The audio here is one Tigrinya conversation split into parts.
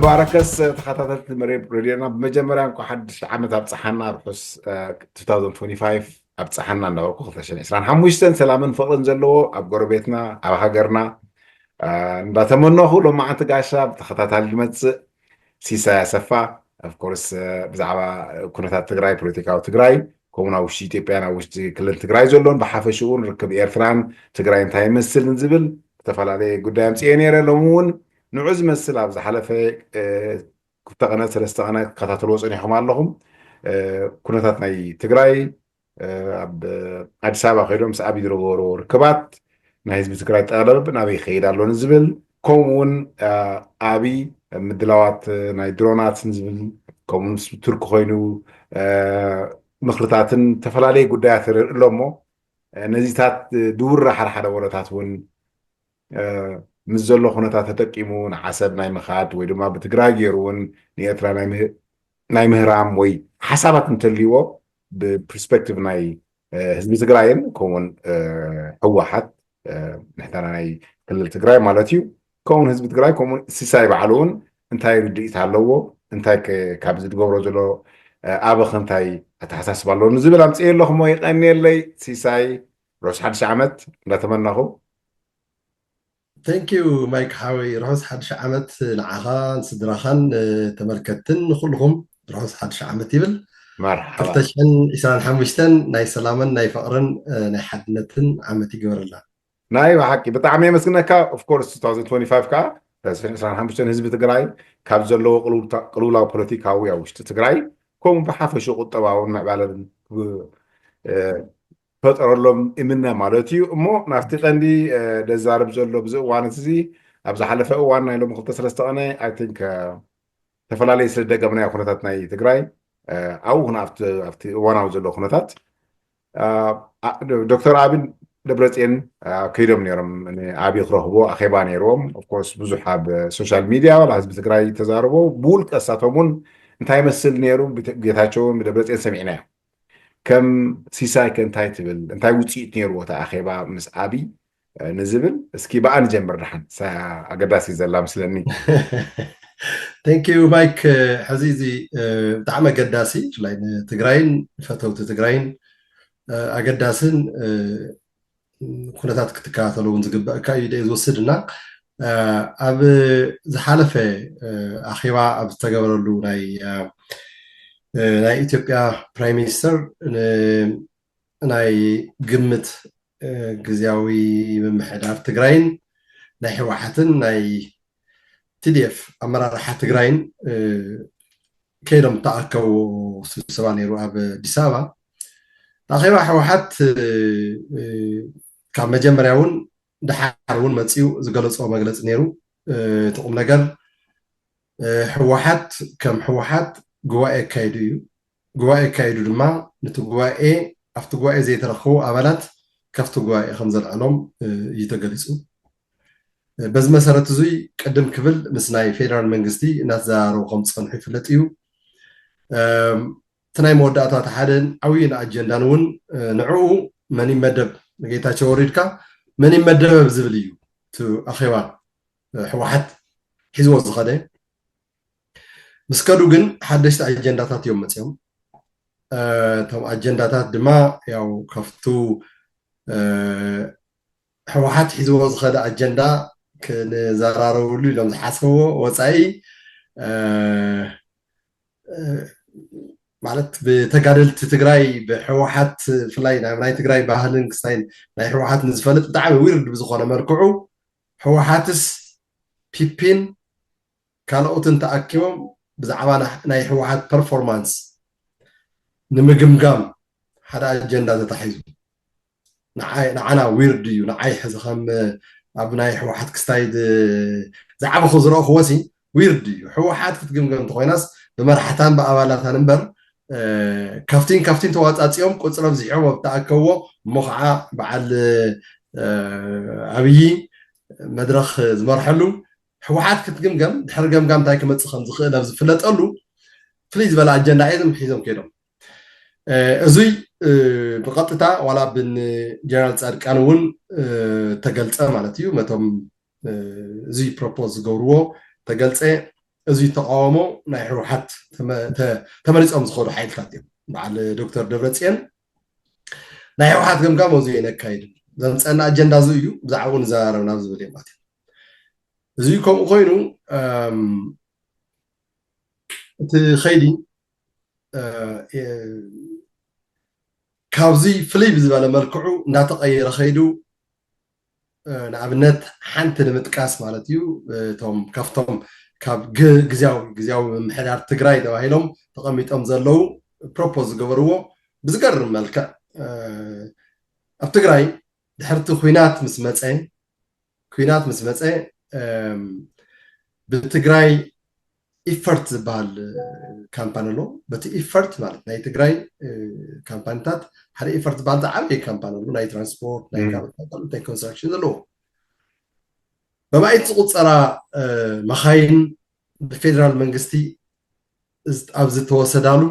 ባረከስ ተኸታተልቲ መሬት ሬድዮና፣ ብመጀመርያ እንኳ ሓድሽ ዓመት ኣብፀሓና፣ ርሑስ እ፣ two thousand twenty-five ኣብፀሓና እንዳበልኩ፣ ክልተ ሽሕን ዕስራን ሓሙሽተን ሰላምን ፍቕርን ዘለዎ ኣብ ጎረቤትና ኣብ ሃገርና እ፣ እንዳተመነኹ፣ ሎማዓንቲ ጋሻ ብተኸታታሊ ዝመፅእ ሲሳይ ኣሰፋ፣ ኦፍኮርስ ብዛዕባ ኩነታት ትግራይ፣ ፖለቲካዊ ትግራይ፣ ከምኡ ናብ ውሽጢ ኢትዮጵያ፣ ናብ ውሽጢ ክልል ትግራይ ዘሎን ብሓፈሽኡ እውን ርክብ ኤርትራን ትግራይ እንታይ ይመስል ንዝብል ዝተፈላለየ ጉዳይ ኣምፅኤ ነይረ። ሎሚ እውን ንዑ ዝመስል ኣብ ዝሓለፈ እ፣ ክልተ ቀነ ሰለስተ ቀነ ክትከታተልዎ ፀኒሕኩም ኣለኹም። እ፣ ኩነታት ናይ ትግራይ እ፣ ኣብ ኣዲስ ኣበባ ከይዶም ምስ ኣብይ ዝገበርዎ ርክባት፣ ናይ ህዝቢ ትግራይ ጠለብ ናበይ ይኸይድ ኣሎ ንዝብል፣ ከምኡ እውን እ፣ ኣብይ ምድላዋት ናይ ድሮናት ንዝብል፣ ከምኡ ምስ ቱርኪ ኮይኑ እ፣ ምኽርታትን ዝተፈላለየ ጉዳያት ይርኢ ኣሎ እሞ እ፣ ነዚታት ድውራ ሓደ ሓደ ወረታት እውን እ፣ ምስ ዘሎ ኩነታት ተጠቂሙ ንዓሰብ ናይ ምኻድ ወይ ድማ ብትግራይ ገይሩ እውን ንኤርትራ ናይ ምህ- ናይ ምህራም ወይ ሓሳባት እንተልይዎ ብፐርስፔክቲቭ ናይ እ፣ ህዝቢ ትግራይን ከምኡውን እ፣ ህወሓት እ፣ ንሕና ናይ ክልል ትግራይ ማለት እዩ። ከምኡውን ህዝቢ ትግራይ ከምኡውን ሲሳይ ባዕሉ እውን እንታይ ርድኢት ኣለዎ፣ እንታይ ከ- ካብዚ ዝገብሮ ዘሎ እ፣ ኣበኽ እንታይ ኣተሓሳስባ ኣለዎ ንዝብል ኣምፅኤ ኣለኹሞ። ይቐንየለይ ሲሳይ፣ ርሑስ ሓድሽ ዓመት እንዳተመናኹ። Thank you ማይክ ሓወይ፣ ርሑስ ሓድሽ ዓመት ንዓኻ፣ ንስድራኻን ንተመልከትትን ንኩልኹም ርሑስ ሓድሽ ዓመት ይብል። መርሓባ። ክልተ ሽሕን ዕስራን ሓሙሽተን ናይ ሰላምን ናይ ፍቕርን እ፣ ናይ ሓድነትን ዓመት ይግበረልና። ናይ ብሓቂ ብጣዕሚ የመስግነካ። ኦፍኮርስ two thousand twenty-five ከዓ ዕስራን ዕስራን ሓሙሽተን ህዝቢ ትግራይ ካብ ዘለዎ ቅልውታ- ቅልውላው ፖለቲካዊ ኣብ ውሽጢ ትግራይ ከምኡ ብሓፈሽኡ ቁጠባውን ምዕባለን ብ- እ፣ ፈጠረሎም እምነ ማለት እዩ። እሞ ናብቲ ቀንዲ እ፣ ደዛርብ ዘሎ ብዚ እዋን እዚ ኣብ ዝሓለፈ እዋን ናይ ሎሚ ክልተ ሰለስተ ቀነ ኣይ ቲንክ እ፣ ተፈላለየ ስለ ደገምናዮ ኩነታት ናይ ትግራይ እ፣ ኣብኡ ኩነ ኣብቲ ኣብቲ እዋናዊ ዘሎ ኩነታት እ፣ አ- ዶ- ዶክተር ኣብን ደብረፅዮን እ፣ ከይዶም ነይሮም ንኣብይ ክረኽቦ ኣኼባ ነይርዎም። ኦፍኮርስ ብዙሕ ኣብ ሶሻል ሚድያ ዋላ ህዝቢ ትግራይ ተዛረቦ፣ ብውልቀ እሳቶም እውን እንታይ ይመስል ነይሩ ብተ- ጌታቸውን ብደብረፅዮን ሰሚዕናዮ። ከም ሲሳይ ከ እንታይ ትብል፣ እንታይ ውፅኢት ነይርዎ እቲ ኣኼባ ምስ ኣብይ እ፣ ንዝብል እስኪ ብኣ ንጀምር። ደሓን እሳ ኣገዳሲ ዘላ ምስለኒ። Thank you ማይክ። ሕዚ እዚ እ፣ ብጣዕሚ ኣገዳሲ ብፍላይ ንትግራይን ፈተውቲ ትግራይን እ፣ ኣገዳስን እ፣ ኩነታት ክትከታተሎ እውን ዝግበእካ እዩ ኢለ ዝወስድ እና እ፣ ኣብ ዝሓለፈ እ፣ ኣኼባ ኣብ ዝተገበረሉ ናይ እ፣ እ፣ ናይ ኢትዮጵያ ፕራይም ሚኒስተር ን- ናይ ግምት እ፣ ግዝያዊ ምምሕዳር ትግራይን ናይ ህወሓትን ናይ ቲ ዲ ኤፍ ኣመራርሓ ትግራይን እ፣ ከይዶም ዝተኣከቡ ስብሰባ ነይሩ ኣብ ኣዲስ ኣበባ። ኣኼባ ህወሓት እ፣ እ፣ ካብ መጀመርያ እውን ደሓር እውን መፂኡ ዝገለፆ መግለፂ ነይሩ። እ፣ እቲ ቁም ነገር እ፣ ህወሓት ከም ህወሓት ጉባኤ ኣካይዱ እዩ። ጉባኤ ኣካይዱ ድማ ነቲ ጉባኤ ኣብቲ ጉባኤ ዘይተረኸቡ ኣባላት ካብቲ ጉባኤ ከም ዘልዐሎም እ፣ እዩ ተገሊፁ። እ፣ በዚ መሰረት እዙይ ቅድም ክብል ምስ ናይ ፌደራል መንግስቲ እናተዘራረቡ ከም ዝፀንሑ ይፍለጥ እዩ። እም፣ እቲ ናይ መወዳእታ እቲ ሓደን ዓብይን ኣጀንዳን እውን እ፣ ንዕኡ መን ይመደብ፣ ንጌታቸው ወሪድካ መን ይመደብ ዝብል እዩ። እቲ ኣኼባ እ፣ ህወሓት ሒዝዎ ዝኸደ ምስ ከዱ ግን ሓደሽቲ ኣጀንዳታት እዮም መፅዮም። እ፣ እቶም ኣጀንዳታት ድማ ያው ከፍቱ እ፣ ህወሓት ሒዝዎ ዝኸደ ኣጀንዳ ክንዘራረብሉ ኢሎም ዝሓሰብዎ ወፃኢ እ፣ እ፣ ማለት ብተጋደልቲ ትግራይ ብህወሓት ብፍላይ ናብ ናይ ትግራይ ባህልን ክስታይን ናይ ህወሓት ንዝፈልጥ ብጣዕሚ ዊርድ ብዝኾነ መልክዑ ህወሓትስ ፒፒን ካልኦትን ተኣኪቦም ብዛዕባ ናይ- ናይ ህወሓት ፐርፎርማንስ ንምግምጋም ሓደ ኣጀንዳ ተታሒዙ ንዓይ- ንዓና ዊርድ እዩ። ንዓይ ሕዚ ከም ኣብ ናይ ህወሓት ክስታይ ዝ- ዝዓበኹ ዝረእኽዎ ሲ ዊርድ እዩ። ህወሓት ክትግምገም እንተኮይናስ ብመራሕታን ብኣባላታን እምበር እ፣ ካብቲን ካብቲን ተዋፃፂኦም ቁፅሪ ኣብዚሖም ኣብ ተኣከብዎ እሞ ከዓ በዓል እ፣ ኣብይ መድረክ ዝመርሐሉ ህወሓት ክትግምገም ድሕሪ ገምጋም እንታይ ክመፅእ ከም ዝኽእል ኣብ ዝፍለጠሉ ፍልይ ዝበለ ኣጀንዳ እዮም ሒዞም ከይዶም። እ፣ እዙይ እ፣ ብቐጥታ ዋላ ብን ጀነራል ፃድቃን እውን እ፣ ተገልፀ ማለት እዩ። ነቶም እ፣ እዙይ ፕሮፖዝ ዝገብርዎ ተገልፀ። እዚ ተቃውሞ ናይ ህወሓት ተመ- ተ- ተመሪፆም ዝኸዱ ሓይልታት እዮም። በዓል ዶክተር ደብረፅዮን ናይ ህወሓት ገምጋም እዚ የነካይድ ዘምፀና ኣጀንዳ እዚ እዩ፣ ብዛዕባኡ ንዘራረብ ናብ ዝብል እዮም ኣትዮም። እዚ ከምኡ ኮይኑ እቲ ኸይዲ ካብዚ ፍልይ ብዝበለ መልክዑ እንዳተቐየረ ኸይዱ። ንኣብነት ሓንቲ ንምጥቃስ ማለት እዩ፣ እቶም ካብቶም ካብ ግዝያዊ ግዝያዊ ምምሕዳር ትግራይ ተባሂሎም ተቐሚጦም ዘለዉ ፕሮፖዝ ዝገበርዎ ብዝገርም መልክዕ ኣብ ትግራይ ድሕርቲ ኩናት ምስ መፀ ኩናት ምስ መፀ ብትግራይ ኢፈርት ዝበሃል ካምፓኒ ኣሎ። በቲ ኢፈርት ማለት ናይ ትግራይ ካምፓኒታት ሓደ ኢፈርት ዝበሃል ዝዓበየ ካምፓኒ ኣሎ። ናይ ትራንስፖርት ናይ ካልኦት ናይ ኮንስትራክሽን ዘለዎ በማይት ዝቁፀራ መኻይን ብፌደራል መንግስቲ ኣብ ዝተወሰዳሉ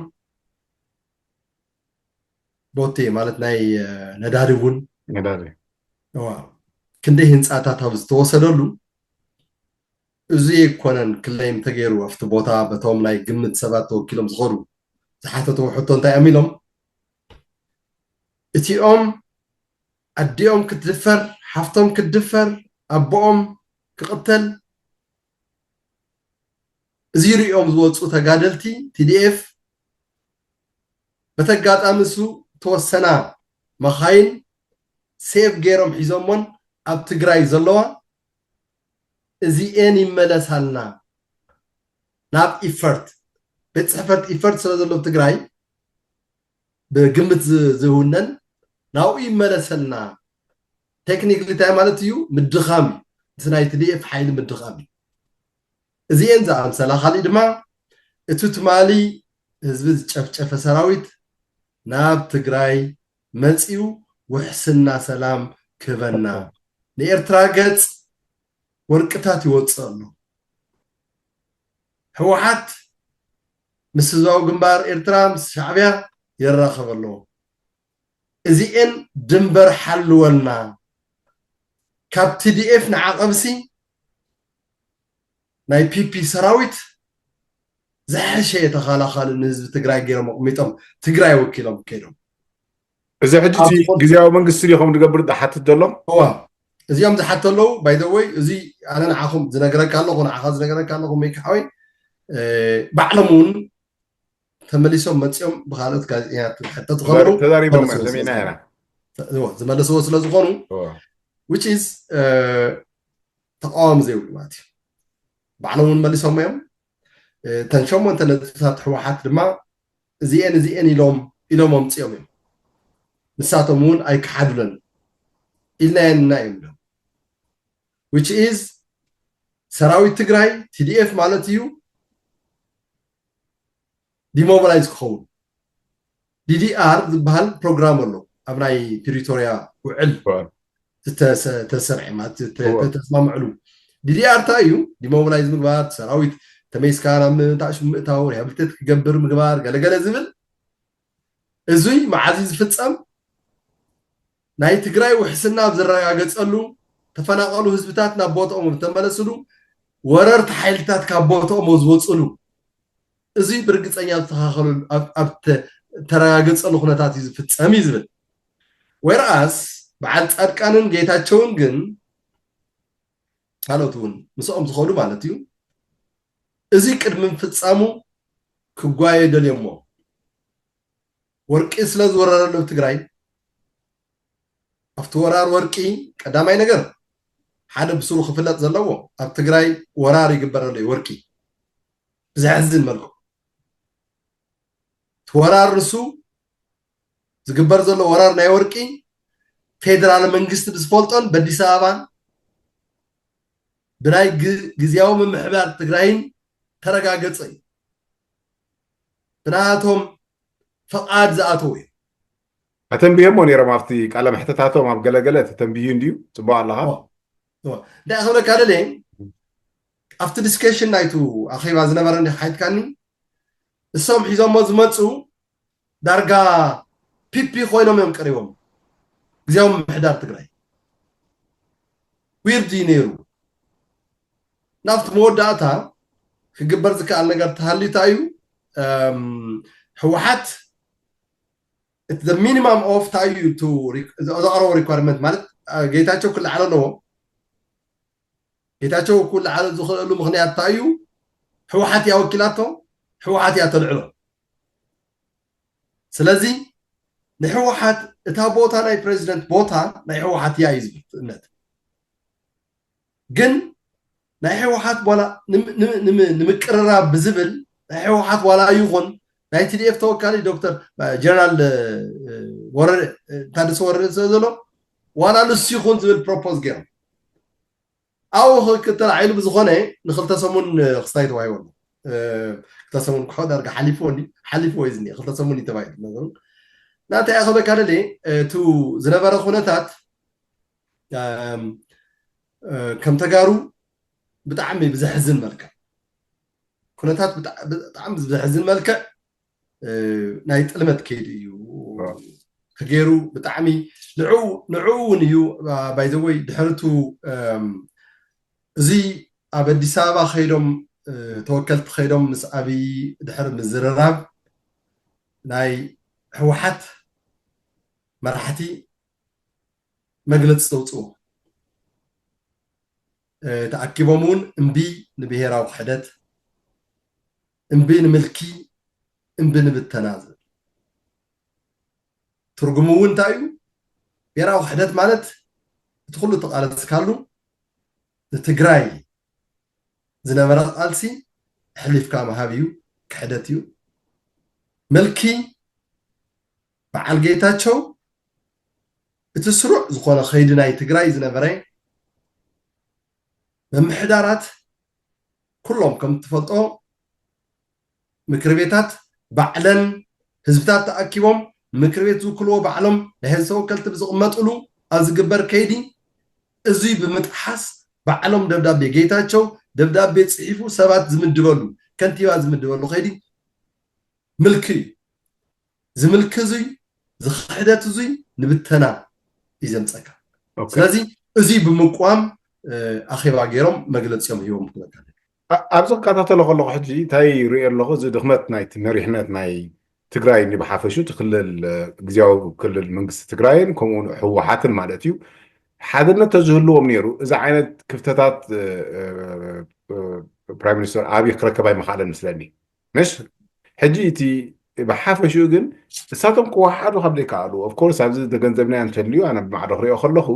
ቦቴ ማለት ናይ ነዳዲ እውን ነዳዲ ክንደይ ህንፃታት ኣብ ዝተወሰደሉ እዚ ኣይኮነን ክለይም ተገይሩ ኣብቲ ቦታ በቶም ናይ ግምት ሰባት ተወኪሎም ዝኸዱ ዝሓተትዎ ሕቶ እንታይ እዮም ኢሎም እቲኦም ኣዲኦም ክትድፈር ሓፍቶም ክትድፈር ኣቦኦም ክቕተል እዚ ሪኦም ዝወፁ ተጋደልቲ ቲዲኤፍ በተጋጣሚ እሱ ተወሰና መኻይን ሴቭ ገይሮም ሒዞሞን ኣብ ትግራይ ዘለዋ እዚኤን ይመለሳልና ናብ ኢፈርት ቤት ፅሕፈት ኢፈርት ስለ ዘሎ ትግራይ ብግምት ዝውነን ናብኡ ይመለሰልና ቴክኒክ እንታይ ማለት እዩ ምድኻም እዩ ምስ ናይ ቲዲኤፍ ሓይሊ ምድኻም እዩ እዚኤን ዝኣምሰላ ካሊእ ድማ እቲ ትማሊ ህዝቢ ዝጨፍጨፈ ሰራዊት ናብ ትግራይ መፂኡ ውሕስና ሰላም ክህበና ንኤርትራ ገፅ ወርቅታት ይወፅእ ኣሎ ህወሓት ምስ ህዝባዊ ግንባር ኤርትራ ምስ ሻዕብያ ይራኸብ ኣሎ እዚኤን ድንበር ሓልወልና ካብ ቲዲኤፍ ንዓቐብሲ ናይ ፒፒ ሰራዊት ዝሐሸ ተኻላኻሊ ንህዝቢ ትግራይ ገይሮም ኣቕሚጦም ትግራይ ወኪሎም ከይዶም እዚ ሕጂ እቲ ግዜያዊ መንግስቲ ዲኹም ዝገብር ዝሓትት ዘሎ እዋ እዚኦም ዝሓተ ኣለዉ ባይደወይ እዚ ኣነ ንዓኹም ዝነግረካ ኣለኹ ንዓኻ ዝነግረካ ኣለኹ መይክሓወይ ባዕሎም እውን ተመሊሶም መፂኦም ብካልኦት ጋዜጠኛት ሕተት ዝኸበሩ ተዛሪቦም ሰሚዕና ኢና ዝመለስዎ ስለ ዝኾኑ which is ተቃዋሚ ዘይብሉ ማለት እዩ ባዕሎም እውን መሊሶም እዮም እተን ሸሞንተ ነጥብታት ህወሓት ድማ እዚኤን እዚኤን ኢሎም ኢሎም ኣምፅኦም እዮም ንሳቶም እውን ኣይከሓዱለን ኢልናየን እና እዮም ኢሎም which is ሰራዊት ትግራይ ቲዲኤፍ ማለት እዩ ዲሞቢላይዝ ክኸውን ዲዲኣር ዝበሃል ፕሮግራም ኣሎ ኣብ ናይ ፕሪቶሪያ ውዕል ዝተሰርዐ ማለት ተስማምዕሉ ዲዲኣር እንታይ እዩ ዲሞቢላይዝ ምግባር ሰራዊት ተመይስካ ናብ ምንታሽ ምእታው ሪሃብሊቴት ክገብር ምግባር ገለገለ ዝብል እዙይ መዓዝ ዝፍፀም ናይ ትግራይ ውሕስና ኣብ ዝረጋገፀሉ ተፈናቀሉ ህዝብታት ናብ ቦትኦም ዝተመለስሉ ወረርቲ ሓይልታት ካብ ቦትኦም ዝወፅሉ እዚ ብርግፀኛ ዝተኻኸሉ ኣብ ተረጋገፀሉ ኩነታት እዩ ዝፍፀም እዩ ዝብል ወይረኣስ በዓል ፃድቃንን ጌታቸውን ግን ካልኦት እውን ምስኦም ዝኸዱ ማለት እዩ እዚ ቅድሚ ምፍፃሙ ክጓየ ደልዮሞ ወርቂ ስለ ዝወረረሉ ትግራይ ኣብቲ ወራር ወርቂ ቀዳማይ ነገር ሓደ ብስሩ ክፍለጥ ዘለዎ ኣብ ትግራይ ወራር ይግበረሉ እዩ ወርቂ ብዘሕዝን መልኩ እቲ ወራር ንሱ ዝግበር ዘሎ ወራር ናይ ወርቂ ፌደራል መንግስቲ ብዝፈልጦን በኣዲስ ኣበባን ብናይ ግዝያዊ ምምሕዳር ትግራይን ተረጋገፀ እዩ ብናቶም ፈቓድ ዝኣተው እዩ ኣተንብዮሞ ነይሮም ኣብቲ ቃለ መሕተታቶም ኣብ ገለገለ ተተንብዩ እንድዩ ፅቡቅ ኣለካ እንታይ ክብለካ ደለ ኣብቲ ዲስከሽን ናይቱ ኣኼባ ዝነበረ እንዲ ሓይትካኒ እሶም ሒዞሞ ዝመፁ ዳርጋ ፒፒ ኮይኖም እዮም ቀሪቦም ግዜያዊ ምምሕዳር ትግራይ ዊርድ እዩ ነይሩ ናብቲ መወዳእታ ክግበር ዝከኣል ነገር ተሃልዩ እንታይ እዩ? ህወሓት እቲ ሚኒማም ኦፍ እንታይ እዩ? ዘቕረቦ ሪኳርመንት ማለት ጌታቸው ክለዓል ኣለዎ። ጌታቸው ክለዓል ዝኽእለሉ ምኽንያት እንታይ እዩ? ህወሓት እያ ወኪላቶ፣ ህወሓት እያ ተልዕሎ። ስለዚ ንህወሓት እታ ቦታ ናይ ፕሬዚደንት ቦታ ናይ ህወሓት እያ እዩ ዝብል እምነት። ግን ናይ ህወሓት ዋላ ንምቅርራብ ብዝብል ናይ ህወሓት ዋላ ይኹን ናይ ቲዲኤፍ ተወካሊ ዶክተር ጀነራል ታደሰ ወረደ ስለ ዘሎ ዋላ ንሱ ይኹን ዝብል ፕሮፖዝ ገይሮም ኣብኡ ክተላዒሉ ብዝኾነ ንክልተ ሰሙን ክስታይ ተዋሂቦ ኣሎ። ክልተ ሰሙን ክሖ ዳርጋ ሓሊፍዎ ሓሊፍዎ እዩ ዝኒአ ክልተ ሰሙን እዩ ተባሂሉ ነገሩ ናታይ ኣኸበካ ደልየ እቱ ዝነበረ ኩነታት ከም ተጋሩ ብጣዕሚ ብዘሕዝን መልክዕ ኩነታት ብጣዕሚ ብዘሕዝን መልክዕ ናይ ጥልመት ከይዲ እዩ ተገይሩ ብጣዕሚ ንዕኡ እውን እዩ ባይዘወይ ድሕርቱ እዚ ኣብ ኣዲስ ኣበባ ከይዶም ተወከልቲ ከይዶም ምስ ኣብይ ድሕሪ ምዝርራብ ናይ ህወሓት መራሕቲ መግለፂ ዘውፅኡ ተኣኪቦም እውን እምቢ ንብሄራዊ ክሕደት እምቢ ንምልኪ እምቢ ንብተና ዝብል ትርጉሙ እውን እንታይ እዩ? ብሄራዊ ክሕደት ማለት እቲ ኩሉ ተቃለስካሉ ንትግራይ ዝነበረ ቃልሲ ኣሕሊፍካ ምሃብ እዩ፣ ክሕደት እዩ። ምልኪ በዓል ጌታቸው እቲ ስሩዕ ዝኾነ ከይዲ ናይ ትግራይ ዝነበረ ምምሕዳራት ኩሎም ከም ትፈልጦ ምክር ቤታት ባዕለን ህዝብታት ተኣኪቦም ምክር ቤት ዝውክልዎ ባዕሎም ናይ ህዝቢ ተወከልቲ ብዝቕመጥሉ ኣብ ዝግበር ከይዲ እዙይ ብምጥሓስ ባዕሎም ደብዳቤ ጌታቸው ደብዳቤ ፅሒፉ ሰባት ዝምድበሉ ከንቲባ ዝምድበሉ ከይዲ ምልኪ እዩ። ዝምልኪ እዙይ ዝኽሕደት እዙይ ንብተና እዩ ዘምፀካ። ስለዚ እዙይ ብምቋም ኣኼባ ገይሮም መግለፂኦም ሂቦም ክበካ ኣብዚ ክከታተሎ ከለኹ ሕጂ እንታይ ይርኢ ኣለኹ እዚ ድኽመት ናይቲ መሪሕነት ናይ ትግራይ ብሓፈሹ እቲ ክልል ግዝያዊ ክልል መንግስቲ ትግራይን ከምኡ ህወሓትን ማለት እዩ ሓድነት ተዝህልዎም ነይሩ እዚ ዓይነት ክፍተታት ፕራይም ሚኒስተር ኣብይ ክረከብ ኣይመኻለን ምስለኒ ምሽ ሕጂ እቲ ብሓፈሽኡ ግን እሳቶም ክወሓዱ ካብ ዘይከኣሉ ኦፍኮርስ ኣብዚ ተገንዘብና እንተልዩ ኣነ ብማዕዶ ክሪኦ ከለኹ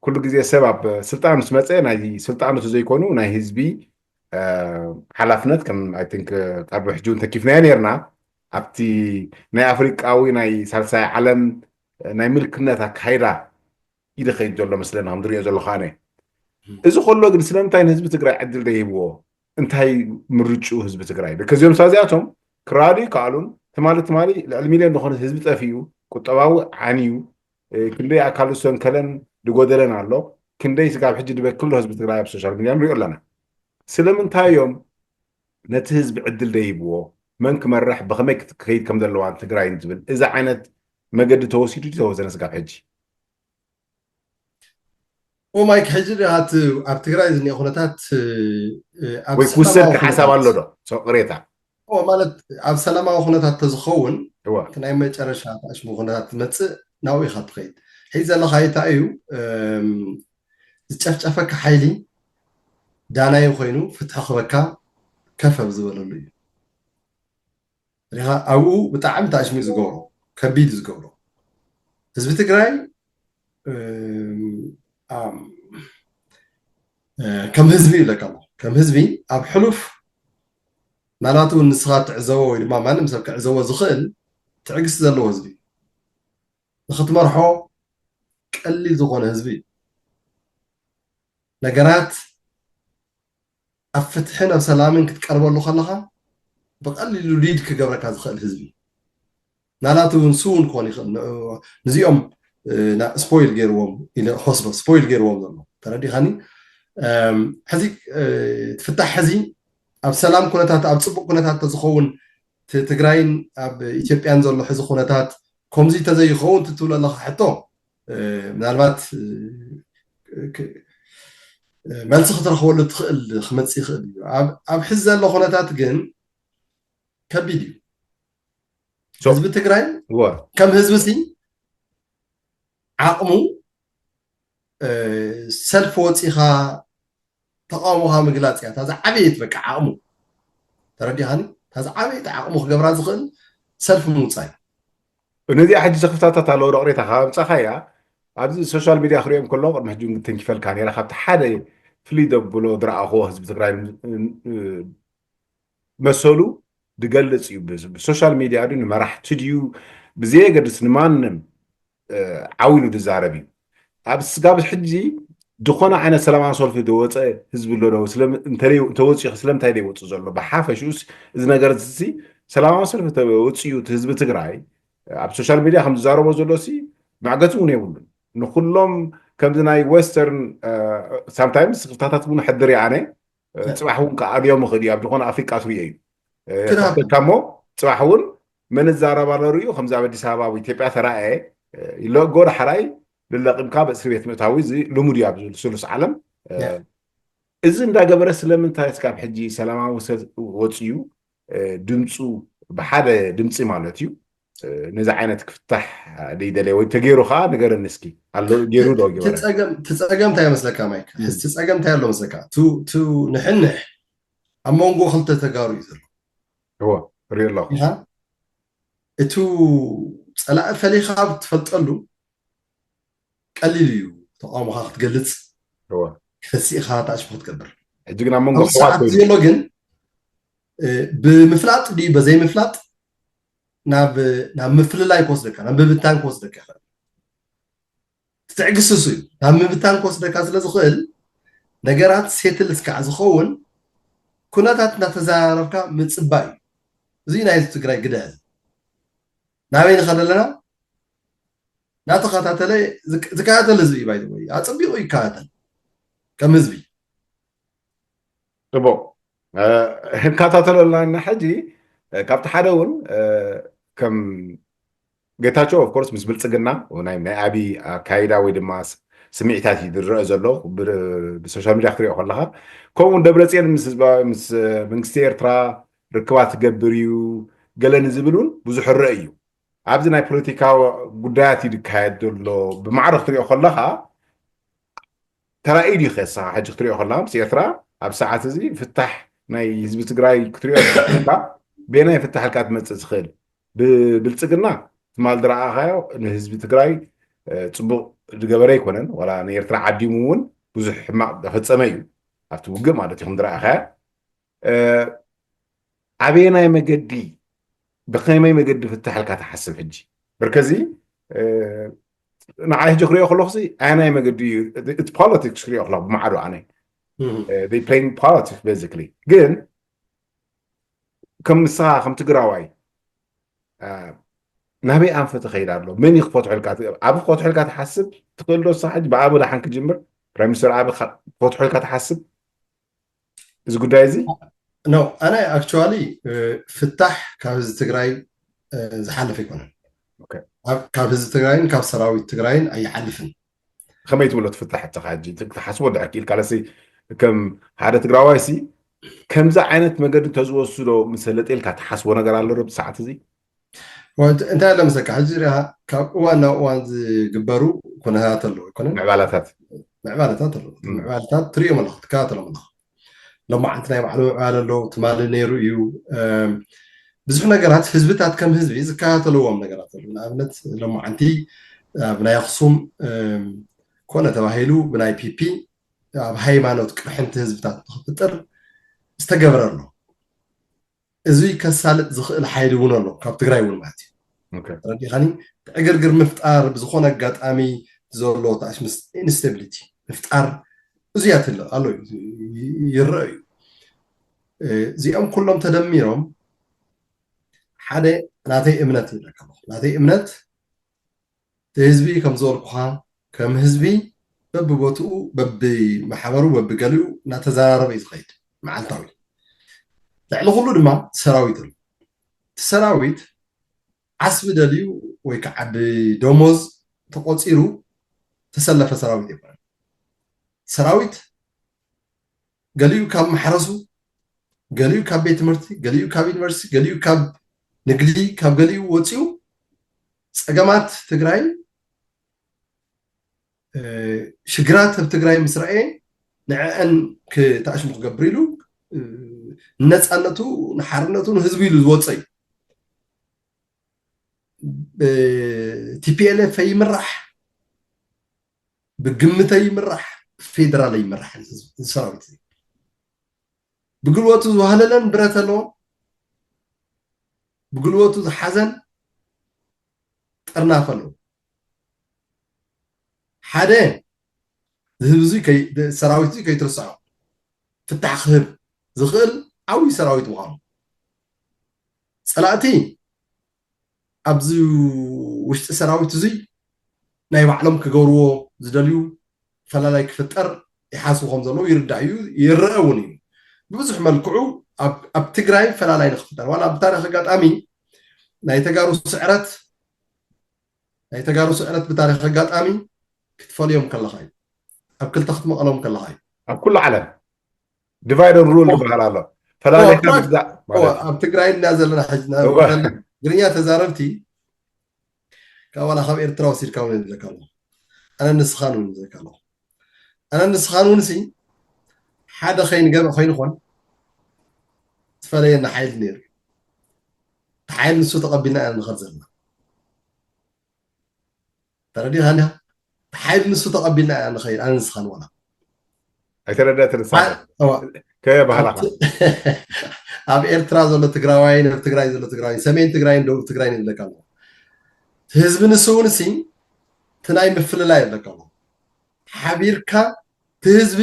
ኩሉ ግዜ ሰብ ኣብ ስልጣን ምስ መፀ ናይ ስልጣኑ ዘይኮኑ ናይ ህዝቢ ሓላፍነት ከም ኣይ ቲንክ ኣብ ሕጂ እውን ተኪፍናዮ ነርና ኣብቲ ናይ ኣፍሪቃዊ ናይ ሳልሳይ ዓለም ናይ ምልክነት ኣካይዳ ይደኸይድ ዘሎ መስለና ከም ዝሪኦ ዘለኹ ኣነ እዚ ከሎ ግን ስለምንታይ ንህዝቢ ትግራይ ዕድል ዘይህብዎ እንታይ ምርጭኡ ህዝቢ ትግራይ ከዚኦም ሳዚኣቶም ክራዱ ይከኣሉን ትማሊ ትማሊ ልዕሊ ሚልዮን ዝኾነ ህዝቢ ጠፊኡ ቁጠባዊ ዓንዩ ክንደይ ኣካሉ ዝተንከለን ዝጎደለን ኣሎ ክንደይ ስጋብ ሕጂ ዝበክል ህዝቢ ትግራይ ኣብ ሶሻል ሚድያ ንሪኦ ኣለና ስለምንታይ እዮም ነቲ ህዝቢ ዕድል ዘይህብዎ መን ክመርሕ ብኸመይ ክትከይድ ከም ዘለዋን ትግራይን ዝብል እዚ ዓይነት መገዲ ተወሲዱ ተወዘነ ስጋብ ሕጂ ኦ ማይክ ሕጂ ዲኻ እቲ ኣብ ትግራይ ዝኒኦ ኩነታት ወይ ክውሰድ ሓሳብ ኣሎ ዶ ቅሬታ ማለት ኣብ ሰላማዊ ኩነታት ተዝኸውን እቲ ናይ መጨረሻ ተኣሽሙ ኩነታት ትመፅእ ናብኡ ኢኻ ትኸይድ ሕዚ ዘለካ እንታይ እዩ ዝጨፍጨፈካ ሓይሊ ዳናዩ ኮይኑ ፍትሒ ክበካ ከፍ ኣብ ዝበለሉ እዩ ሪኻ ኣብኡ ብጣዕሚ ተኣሽሙ ዝገብሮ ከቢድ ዝገብሮ ህዝቢ ትግራይ ከም ህዝቢ ይብለካ ኣሎ ከም ህዝቢ ኣብ ሕሉፍ ናላቱ ንስኻ ትዕዘቦ ወይ ድማ ማንም ሰብ ክዕዘቦ ዝኽእል ትዕግስቲ ዘለዎ ህዝቢ ንኽትመርሖ ቀሊል ዝኾነ ህዝቢ እዩ ነገራት ኣብ ፍትሕን ኣብ ሰላምን ክትቀርበሉ ከለኻ ብቐሊሉ ሊድ ክገብረካ ዝኽእል ህዝቢ ናላቱ እውን ስውን ክኾን ይኽእል ንዚኦም ስፖይል ገይርዎም ኢለ ክወስዶ ስፖይል ገይርዎም ዘሎ ተረዲኻኒ ሕዚ ትፍታሕ ሕዚ ኣብ ሰላም ኩነታት ኣብ ፅቡቅ ኩነታት ተዝኸውን ትግራይን ኣብ ኢትዮጵያን ዘሎ ሕዚ ኩነታት ከምዚ ተዘይኸውን ትትብሎ ኣለካ ሕቶ ምናልባት መልሲ ክትረኽበሉ ትኽእል ክመፅእ ይኽእል እዩ። ኣብ ሕዚ ዘሎ ኩነታት ግን ከቢድ እዩ። ህዝቢ ትግራይ ከም ህዝቢ ሲ ዓቕሙ ሰልፊ ወፂኻ ተቃውሞኻ ምግላፅ እያ እታ ዝዓበየት በቃ ዓቕሙ። ተረዲኻኒ? እታ ዝዓበየት ዓቕሙ ክገብራ ዝኽእል ሰልፊ ምውፃእ እዩ። ነዚኣ ሕጂ ዘኽፍታታት ኣለዎ ዶ ቅሬታ ካብ ኣምፃኻያ ኣብዚ ሶሻል ሚድያ ክሪኦም ከለዉ ቅድሚ ሕጂ እውን ተንኪፈልካ ነራ ካብቲ ሓደ ፍልይ ዘብሎ ዝረኣኽዎ ህዝቢ ትግራይ መሰሉ ዝገልፅ እዩ። ብሶሻል ሚድያ ድዩ ንመራሕቲ ድዩ ብዘየገድስ ንማንም ዓው ኢሉ ዝዛረብ እዩ። ኣብ ስጋብ ሕጂ ዝኾነ ዓይነት ሰላማዊ ሰልፊ ዝወፀ ህዝቢ ኣሎ ዶ? እንተወፂኡ ስለምንታይ ዘይወፁ ዘሎ? ብሓፈሽኡስ እዚ ነገር እዚ ሰላማዊ ሰልፊ ተወፂኡ ህዝቢ ትግራይ ኣብ ሶሻል ሚድያ ከም ዝዛረቦ ዘሎ ሲ መዕገቲ እውን የብሉን። ንኩሎም ከምዚ ናይ ዌስተርን ሳምታይምስ ክፍታታት እውን ሕድር ይኣነ ፅባሕ እውን ክኣልዮም ይኽእል እዩ። ኣብ ዝኾነ ኣፍሪቃ ትሪኦ እዩ ከሞ ፅባሕ እውን መን ዛረባ ለርእዩ ከምዚ ኣብ ኣዲስ ኣበባ ኣብ ኢትዮጵያ ተረኣየ ይለጎ ዳሕራይ ልለቂምካ ብእስሪ ቤት ምእታዊ እዚ ልሙድ እዩ ኣብ ስሉስ ዓለም። እዚ እንዳገበረ ስለምንታይ እስካብ ሕጂ ሰላማዊ ሰብ ወፅዩ ድምፁ ብሓደ ድምፂ ማለት እዩ ነዚ ዓይነት ክፍታሕ ደይደለየ ወይ ተገይሩ ከዓ ንገረኒ እስኪ ኣሎ ገይሩ ዶ ገበረ? ትፀገም እንታይ መስለካ ማይክ? ትፀገም እንታይ ኣሎ መስለካ? ንሕንሕ ኣብ መንጎ ክልተ ተጋሩ እዩ ዘሎ። ሪኦ ኣለኹ። እቲ ፀላኢ ፈሊኻ ትፈልጠሉ ቀሊል እዩ ተቃውሞኻ ክትገልፅ ክፈሲእኻ ተኣሽፎ ክትገብር። ሕጂ ግን ኣብ መንጎ ኣሕዋት ኮይኑ ዘሎ ግን ብምፍላጥ ድዩ በዘይምፍላጥ ናብ ምፍልላይ ክወስደካ ናብ ምብታን ክወስደካ ይኽእል። ትዕግስሱ እዩ ናብ ምብታን ክወስደካ ስለ ዝኽእል ነገራት ሴትል እስካዕ ዝኸውን ኩነታት እናተዘራረብካ ምፅባይ እዩ። እዚ ናይ ትግራይ ግደ ናበይ ንኸድ ኣለና? እናተኸታተለ ዝከታተል ህዝቢ እዩ። ባይ ኣፀቢቑ ይከታተል ከም ህዝቢ ፅቡቅ። ክንከታተሎ ኣለና ሕጂ ካብቲ ሓደ እውን ከም ጌታቸው ኦፍኮርስ ምስ ብልፅግና ናይ ኣቢ ኣካይዳ ወይ ድማ ስምዒታት እዩ ዝረአ ዘሎ ብሶሻል ሚድያ ክትሪኦ ከለካ። ከምኡውን ደብረፅዮን ምስ መንግስቲ ኤርትራ ርክባት ትገብር እዩ ገለ ንዝብል እውን ብዙሕ ረአ እዩ። ኣብዚ ናይ ፖለቲካ ጉዳያት እዩ ዝካየድ ዘሎ ብማዕረ ክትሪኦ ከለካ ተራእዩ ድዩ ከስኻ ሕጂ ክትሪኦ ከለካ ምስ ኤርትራ ኣብ ሰዓት እዚ ፍታሕ ናይ ህዝቢ ትግራይ ክትሪኦ ከለካ ቤናይ ፍታሕ ልካ ትመፅእ ዝኽእል ብብልፅግና ትማል ዝረኣኻዮ ንህዝቢ ትግራይ ፅቡቅ ዝገበረ ኣይኮነን ዋላ ንኤርትራ ዓዲሙ እውን ብዙሕ ሕማቅ ዘፈፀመ እዩ ኣብቲ ውግእ ማለት እዩ ከም ዝረኣኻዮ ኣበየናይ መገዲ ብኸመይ መገዲ ፍታሕ ኢልካ ትሓስብ ሕጂ ብርከዚ ንዓይ ሕጂ ክሪኦ ከለኹ ኣየናይ መገዲ እዩ እቲ ፖለቲክስ ክሪኦ ከለኹ ብማዕዶ ኣነ playing politics basically ግን ከም ንስኻ ከም ትግራዋይ ናበይ ኣንፈ ተኸይድ ኣሎ መን እዩ ክፈትሖልካ ኣብ ክፈትሖልካ ትሓስብ ትኽእል ዶ ንስኻ ሕጂ ብኣብ ዳሓን ክጅምር ፕራይም ሚኒስተር ኣብ ክፈትሖልካ ትሓስብ እዚ ጉዳይ እዚ ኖ ኣነ actually ፍታሕ ካብ ህዝቢ ትግራይ ዝሓልፍ ኣይኮነን። ካብ ህዝቢ ትግራይን ካብ ሰራዊት ትግራይን ኣይሓልፍን። ከመይ ትብሎ ትፍታሕ እተኻ ሕጂ ትሓስቦ ድሕር ክኢልካ ለሲ ከም ሓደ ትግራዋይ ሲ ከምዚ ዓይነት መገዲ እንተዝወስዶ ምሰለጥ ኢልካ ትሓስቦ ነገር ኣሎ ዶ ብሰዓት እዚ እንታይ ኣሎ መሰካ ሕዚ ሪኣ ካብ እዋን ናብ እዋን ዝግበሩ ኩነታት ኣለዉ ኣይኮነን ምዕባላታት ምዕባለታት ኣለዉ ምዕባለታት ትሪኦም ኣለኹ ትከታተሎም ኣለኹ ሎማዓንቲ ናይ ባዕሉ ምዕባለ ኣለዉ ትማሊ ነይሩ እዩ ብዙሕ ነገራት ህዝብታት ከም ህዝቢ ዝከታተልዎም ነገራት ኣለዉ ንኣብነት ሎማዓንቲ ኣብ ናይ ኣክሱም ኮነ ተባሂሉ ብናይ ፒፒ ኣብ ሃይማኖት ቅርሕንቲ ህዝብታት ንክፍጥር ዝተገብረ ኣሎ እዚ ከሳልጥ ዝኽእል ሓይሊ እውን ኣሎ ካብ ትግራይ እውን ማለት እዩ ተረዲኻኒ ዕግርግር ምፍጣር ብዝኾነ ኣጋጣሚ ዘሎ ኢንስታቢሊቲ ምፍጣር እዙያት ኣሎ ኣሎ ይረአ እዩ እዚኦም ኩሎም ተደሚሮም ሓደ ናተይ እምነት ይብለካ ናተይ እምነት ህዝቢ ከም ዝበልኩኻ ከም ህዝቢ በብቦትኡ በብማሕበሩ በብገሊኡ እናተዘራረበ እዩ ዝኸይድ መዓልታዊ ልዕሊ ኩሉ ድማ ሰራዊት ኣሎ እቲ ሰራዊት ዓስቢ ደልዩ ወይ ከዓ ብደሞዝ ተቆፂሩ ተሰለፈ ሰራዊት ይበሃል ሰራዊት ገሊኡ ካብ ማሕረሱ፣ ገሊኡ ካብ ቤት ትምህርቲ፣ ገሊኡ ካብ ዩኒቨርሲቲ፣ ገሊኡ ካብ ንግዲ፣ ካብ ገሊኡ ወፂኡ ፀገማት ትግራይ፣ ሽግራት ኣብ ትግራይ ምስ ረኣየ ንዕአን ክተኣሽሙ ክገብር ኢሉ ንነፃነቱ፣ ንሓርነቱ፣ ንህዝቡ ኢሉ ዝወፀ እዩ። ቲፒኤልኤፍ ይምራሕ፣ ብግምተ ይምራሕ፣ ብፌደራል ይምራሕ። እዚ ሰራዊት እዚ ብግልወቱ ዝዋህለለን ብረት ኣለዎ፣ ብግልወቱ ዝሓዘን ጥርናፍ ኣለዎ። ሓደ፣ ህዝቢ እዚ ሰራዊት እዚ ከይትርስዖ ፍታሕ ክህብ ዝኽእል ዓብዪ ሰራዊት ምዃኑ፣ ፀላእቲ ኣብዚ ውሽጢ ሰራዊት እዙይ ናይ ባዕሎም ክገብርዎ ዝደልዩ ፈላላይ ክፍጠር ይሓስቡ ከም ዘለዉ ይርዳእ እዩ፣ ይረአ እውን እዩ። ብብዙሕ መልክዑ ኣብ ትግራይ ፈላላይ ንክፍጠር፣ ዋላ ብታሪክ ኣጋጣሚ ናይ ተጋሩ ስዕረት ናይ ተጋሩ ስዕረት ብታሪክ ኣጋጣሚ ክትፈልዮም ከለካ እዩ፣ ኣብ ክልተ ክትመቐሎም ከለካ እዩ። ኣብ ኩሉ ዓለም ዲቫይድ ን ሩል ዝበሃል ኣሎ። ፈላሊካ ምግዛእ ማለት እዩ። ኣብ ትግራይ እና ዘለና ሕጂ ትግርኛ ተዛረብቲ ካብ ዋላ ካብ ኤርትራ ወሲድካ እውን ይብለካ ኣለኹ። ኣነ ንስኻን እውን ይብለካ ኣለኹ። ኣነ ንስኻን እውን ሲ ሓደ ከይንገበ ኮይንኾን ዝፈለየና ሓይሊ ነይሩ። እቲ ሓይሊ ንሱ ተቐቢልና ኢና ንኸድ ዘለና። ተረዲኻ እንዲኻ? ሓይሊ ንሱ ተቐቢልና ኢና ንኸይድ፣ ኣነ ንስኻን ዋላ። ኣይተረዳእትን ንሳ። ከየባህላኻ። ኣብ ኤርትራ ዘሎ ትግራዋይ፣ ኣብ ትግራይ ዘሎ ትግራዋይ፣ ሰሜን ትግራይን ደቡብ ትግራይን ይብለካ ኣለኹ። ህዝቢ ንሱ እውን ሲ፣ እቲ ናይ ምፍልላይ ይብለካ ኣለኹ። ሓቢርካ፣ እቲ ህዝቢ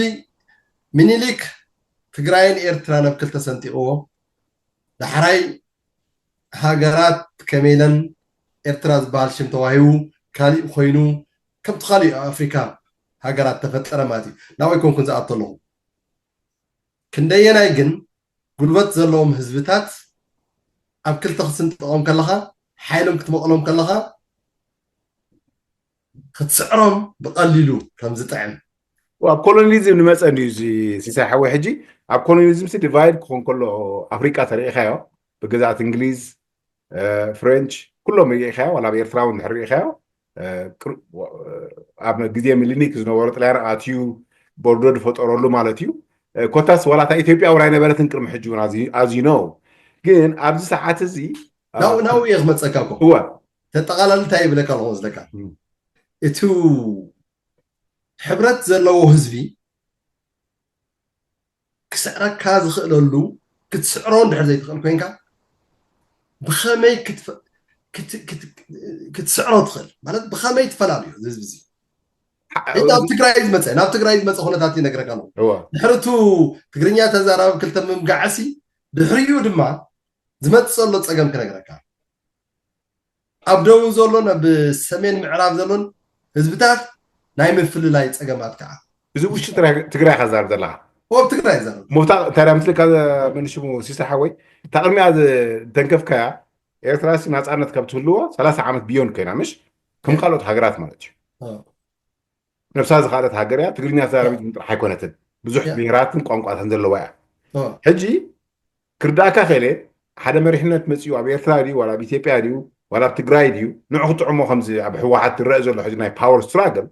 ሚኒሊክ ትግራይን ኤርትራን ኣብ ክልተ ሰንጢቕዎ፣ ዳሕራይ ሃገራት ከመይ ኢለን ኤርትራ ዝበሃል ሽም ተዋሂቡ ካሊእ ኮይኑ ከምቲ ካሊእ ኣብ ኣፍሪካ ሃገራት ተፈጠረ ማለት እዩ። ናብኡ ኣይኮንኩን ዝኣቱ ኣለኹ። ክንደየናይ ግን ጉልበት ዘለዎም ህዝብታት ኣብ ክልተ ክትስንጥቖም ከለኻ፣ ሓይሎም ክትመቕሎም ከለኻ ክትስዕሮም ብቐሊሉ ከም ዝጥዕም ኣብ ኮሎኒዝም ንመፀ እንድዩ እዚ ሲሳይ ሓወይ። ሕጂ ኣብ ኮሎኒዝም ሲ ዲቫይድ ክኾን ከሎ ኣፍሪቃ ተሪኢኻዮ ብግዛኣት እንግሊዝ፣ ፍሬንች ኩሎም ርኢኻዮ፣ ዋላ ኣብ ኤርትራ እውን ድሕሪ ርኢኻዮ ኣብ ግዜ ሚሊኒክ ዝነበሩ ጥልያን ኣትዩ ቦርዶ ዝፈጠረሉ ማለት እዩ። ኮታስ ዋላ እታ ኢትዮጵያ እውን ኣይነበረትን ቅድሚ ሕጂ እውን ኣዝዩ ነው። ግን ኣብዚ ሰዓት እዚ ናብኡ ናብኡ እየ ክመፀካ እኮ እወ ተጠቓላሊ እንታይ ይብለካ ኣለኹ መስለካ እቲ ሕብረት ዘለዎ ህዝቢ ክስዕረካ ዝኽእለሉ ክትስዕሮ እንድሕር ዘይትኽእል ኮይንካ ብኸመይ ክትስዕሮ ትኽእል ማለት ብኸመይ ትፈላልዮ ህዝቢ እዚ ኣብ ትግራይ ዝመፀ ናብ ትግራይ ዝመፀ ኩነታት ይነግረካ ኣለኹ ድሕርቱ ትግርኛ ተዛራቢ ክልተ ምምጋዕሲ ድሕሪኡ ድማ ዝመፅእ ዘሎ ፀገም ክነግረካ ኣብ ደቡብ ዘሎን ኣብ ሰሜን ምዕራብ ዘሎን ህዝብታት ናይ ምፍልላይ ፀገማት ከዓ እዚ ውሽጢ ትግራይ ከዛርብ ዘለካ ኣብ ትግራይ ዘረብ ሞታ እንታይ ዳ ምስልካ መንሽሙ ሲሳ ሓወይ እታ ቅድሚያ ተንከፍካያ ኤርትራ ሲ ናፃነት ካብ ትህልዎ ሰላሳ ዓመት ቢዮን ኮይና ምሽ ከም ካልኦት ሃገራት ማለት እዩ ነብሳ ዝኻለት ሃገር እያ ትግርኛ ተዛራቢት ጥራሕ ኣይኮነትን ብዙሕ ብሄራትን ቋንቋታትን ዘለዋ እያ ሕጂ ክርዳእካ ክእለ ሓደ መሪሕነት መፅኡ ኣብ ኤርትራ ድዩ ዋላ ኣብ ኢትዮጵያ ድዩ ዋላ ኣብ ትግራይ ድዩ ንዑ ክጥዕሞ ከምዚ ኣብ ህወሓት ዝረአ ዘሎ ሕዚ ናይ ፓወር ስትራግል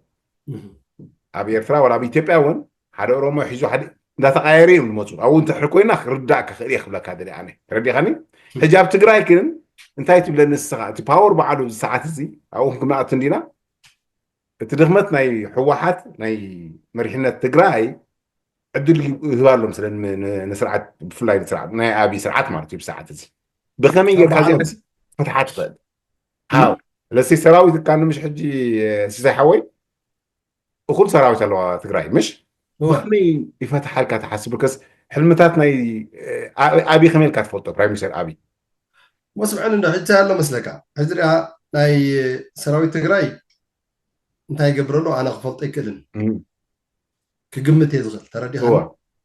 ኣብ ኤርትራ ዋላ ኣብ ኢትዮጵያ እውን ሓደ ኦሮሞ ሒዙ ሓደ እንዳተቃየረ እዮም ዝመፁ ኣብኡ እንተሕሪ ኮይና ክርዳእ ክኽእል እየ ክብለካ ደሊ ኣነ ተረዲኻኒ ሕጂ ኣብ ትግራይ ግን እንታይ ትብለኒ ንስኻ እቲ ፓወር በዓሉ እዚ ሰዓት እዚ ኣብኡ ክንክምናኣት እንዲና እቲ ድኽመት ናይ ህወሓት ናይ መሪሕነት ትግራይ ዕድል ይህባሎም ስለ ንስርዓት ብፍላይ ስርዓት ናይ ኣብይ ስርዓት ማለት እዩ ብሰዓት እዚ ብኸመይ ጌርካ ዚኣስ ፍትሓ ትኽእል ሃው ለሲ ሰራዊት እካ ንምሽ ሕጂ ሲሳይ ሓወይ እኹል ሰራዊት ኣለዋ ትግራይ ምሽ ብኸመይ ይፈትሓልካ ትሓስብ ከስ ሕልምታት ናይ ኣብይ ከመይ ኢልካ ትፈልጦ ፕራይም ሚኒስተር ኣብይ መስምዐን እንዶ ሕጂ ኣሎ መስለካ ሕዚ ሪኣ ናይ ሰራዊት ትግራይ እንታይ ይገብረሉ ኣነ ክፈልጦ ኣይክእልን ክግምት እየ ዝኽእል ተረዲኻ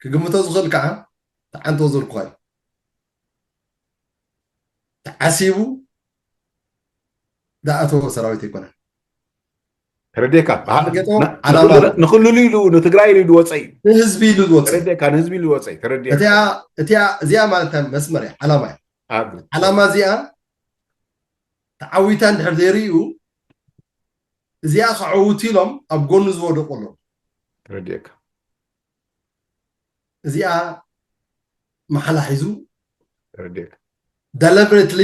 ክግምቶ ዝኽእል ከዓ ተዓንቶ ዘልኩኻ እዩ ተዓሲቡ ዝኣተወ ሰራዊት ኣይኮነን ተረዲእካ? ንክልሉ ኢሉ ንትግራይ ኢሉ ዝወፀ እዩ። ንህዝቢ ኢሉ ዝወፀ። ተረዲእካ? ንህዝቢ ኢሉ ዝወፀ እዩ። ተረዲእካ? እዚኣ ማለት መስመር እያ፣ ዓላማ እያ። ዓላማ እዚኣ ተዓዊታ እንድሕር ዘይርእዩ እዚኣ ከዐውቱ ኢሎም ኣብ ጎኑ ዝወደቁ ኣለዉ። ተረዲእካ? እዚኣ መሓላ ሒዙ ተረዲእካ? ደለብሬትሊ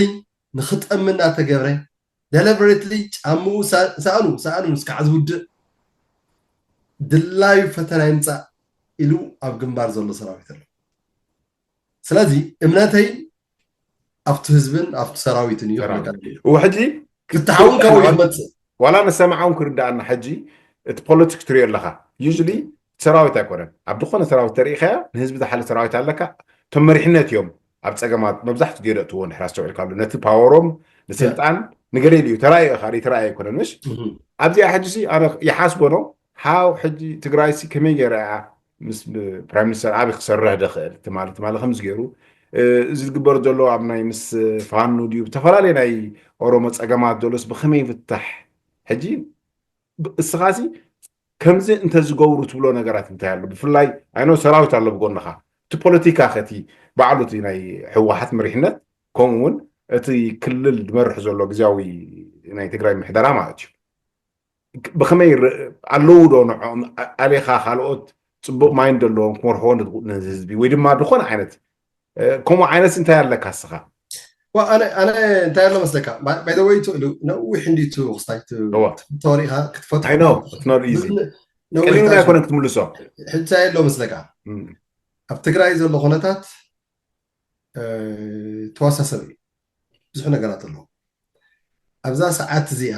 ንክጠሚ እናተገብረ ደለብሬትሊ ጫምኡ ሳእኑ ሳእኑ እስካዕ ዝውድእ ድላዩ ፈተና ይምፃእ ኢሉ ኣብ ግንባር ዘሎ ሰራዊት ኣሎ። ስለዚ እምነተይ ኣብቲ ህዝብን ኣብቲ ሰራዊትን እዩ። ሕጂ ፍትሓውን ካብኡ ይመፅእ። ዋላ ንሰምዓ እውን ክርዳኣና። ሕጂ እቲ ፖለቲክስ ትሪኦ ኣለካ፣ ዩሊ ሰራዊት ኣይኮነን። ኣብ ዝኾነ ሰራዊት ተሪኢኻያ ንህዝቢ ዝሓለ ሰራዊት ኣለካ። እቶም መሪሕነት እዮም ኣብ ፀገማት መብዛሕትኡ ግዜ ደእትዎ። እንድሕር ኣስተውዒልካሉ ነቲ ፓወሮም ንስልጣን ንገለ ኢሉ እዩ ተራእዩ። ካ ተራእዩ ኣይኮነን። ምሽ ኣብዚኣ ሕጂ ሲ ኣነ ይሓስቦ ነው። ሃው ሕጂ ትግራይ ሲ ከመይ ገይራ እያ ምስ ፕራይም ሚኒስተር ኣብይ ክሰርሕ ደኽእል? ትማሊ ትማሊ ከምዚ ገይሩ እዚ ዝግበር ዘሎ ኣብ ናይ ምስ ፋኑ ድዩ ብተፈላለየ ናይ ኦሮሞ ፀገማት ዘሎስ ብከመይ ይፍታሕ? ሕጂ እስኻሲ ከምዚ እንተዝገብሩ ትብሎ ነገራት እንታይ ኣሎ? ብፍላይ ኣይኖ ሰራዊት ኣሎ ብጎንኻ፣ እቲ ፖለቲካ ከቲ ባዕሉ እቲ ናይ ህወሓት መሪሕነት ከምኡ እውን እቲ ክልል ዝመርሕ ዘሎ ግዜያዊ ናይ ትግራይ ምሕደራ ማለት እዩ ብኸመይ ኣለዉ ዶ ንዕኦም ኣሌኻ ካልኦት ፅቡቅ ማይንድ ዘለዎም ክመርሕዎ ነዚ ህዝቢ ወይ ድማ ዝኾነ ዓይነት ከምኡ ዓይነት እንታይ ኣለካ እስኻ? ኣነ እንታይ ኣሎ መስለካ? ባይዘወይ ትእሉ ነዊሕ እንዲ ቱ ክስታይ ተወሪኻ ክትፈትኖ ቀሊሉ ኣይኮነ ክትምልሶ። እንታይ ኣሎ መስለካ? ኣብ ትግራይ ዘሎ ኩነታት ተዋሳሰብ እዩ። ብዙሕ ነገራት ኣለዎ። ኣብዛ ሰዓት እዚኣ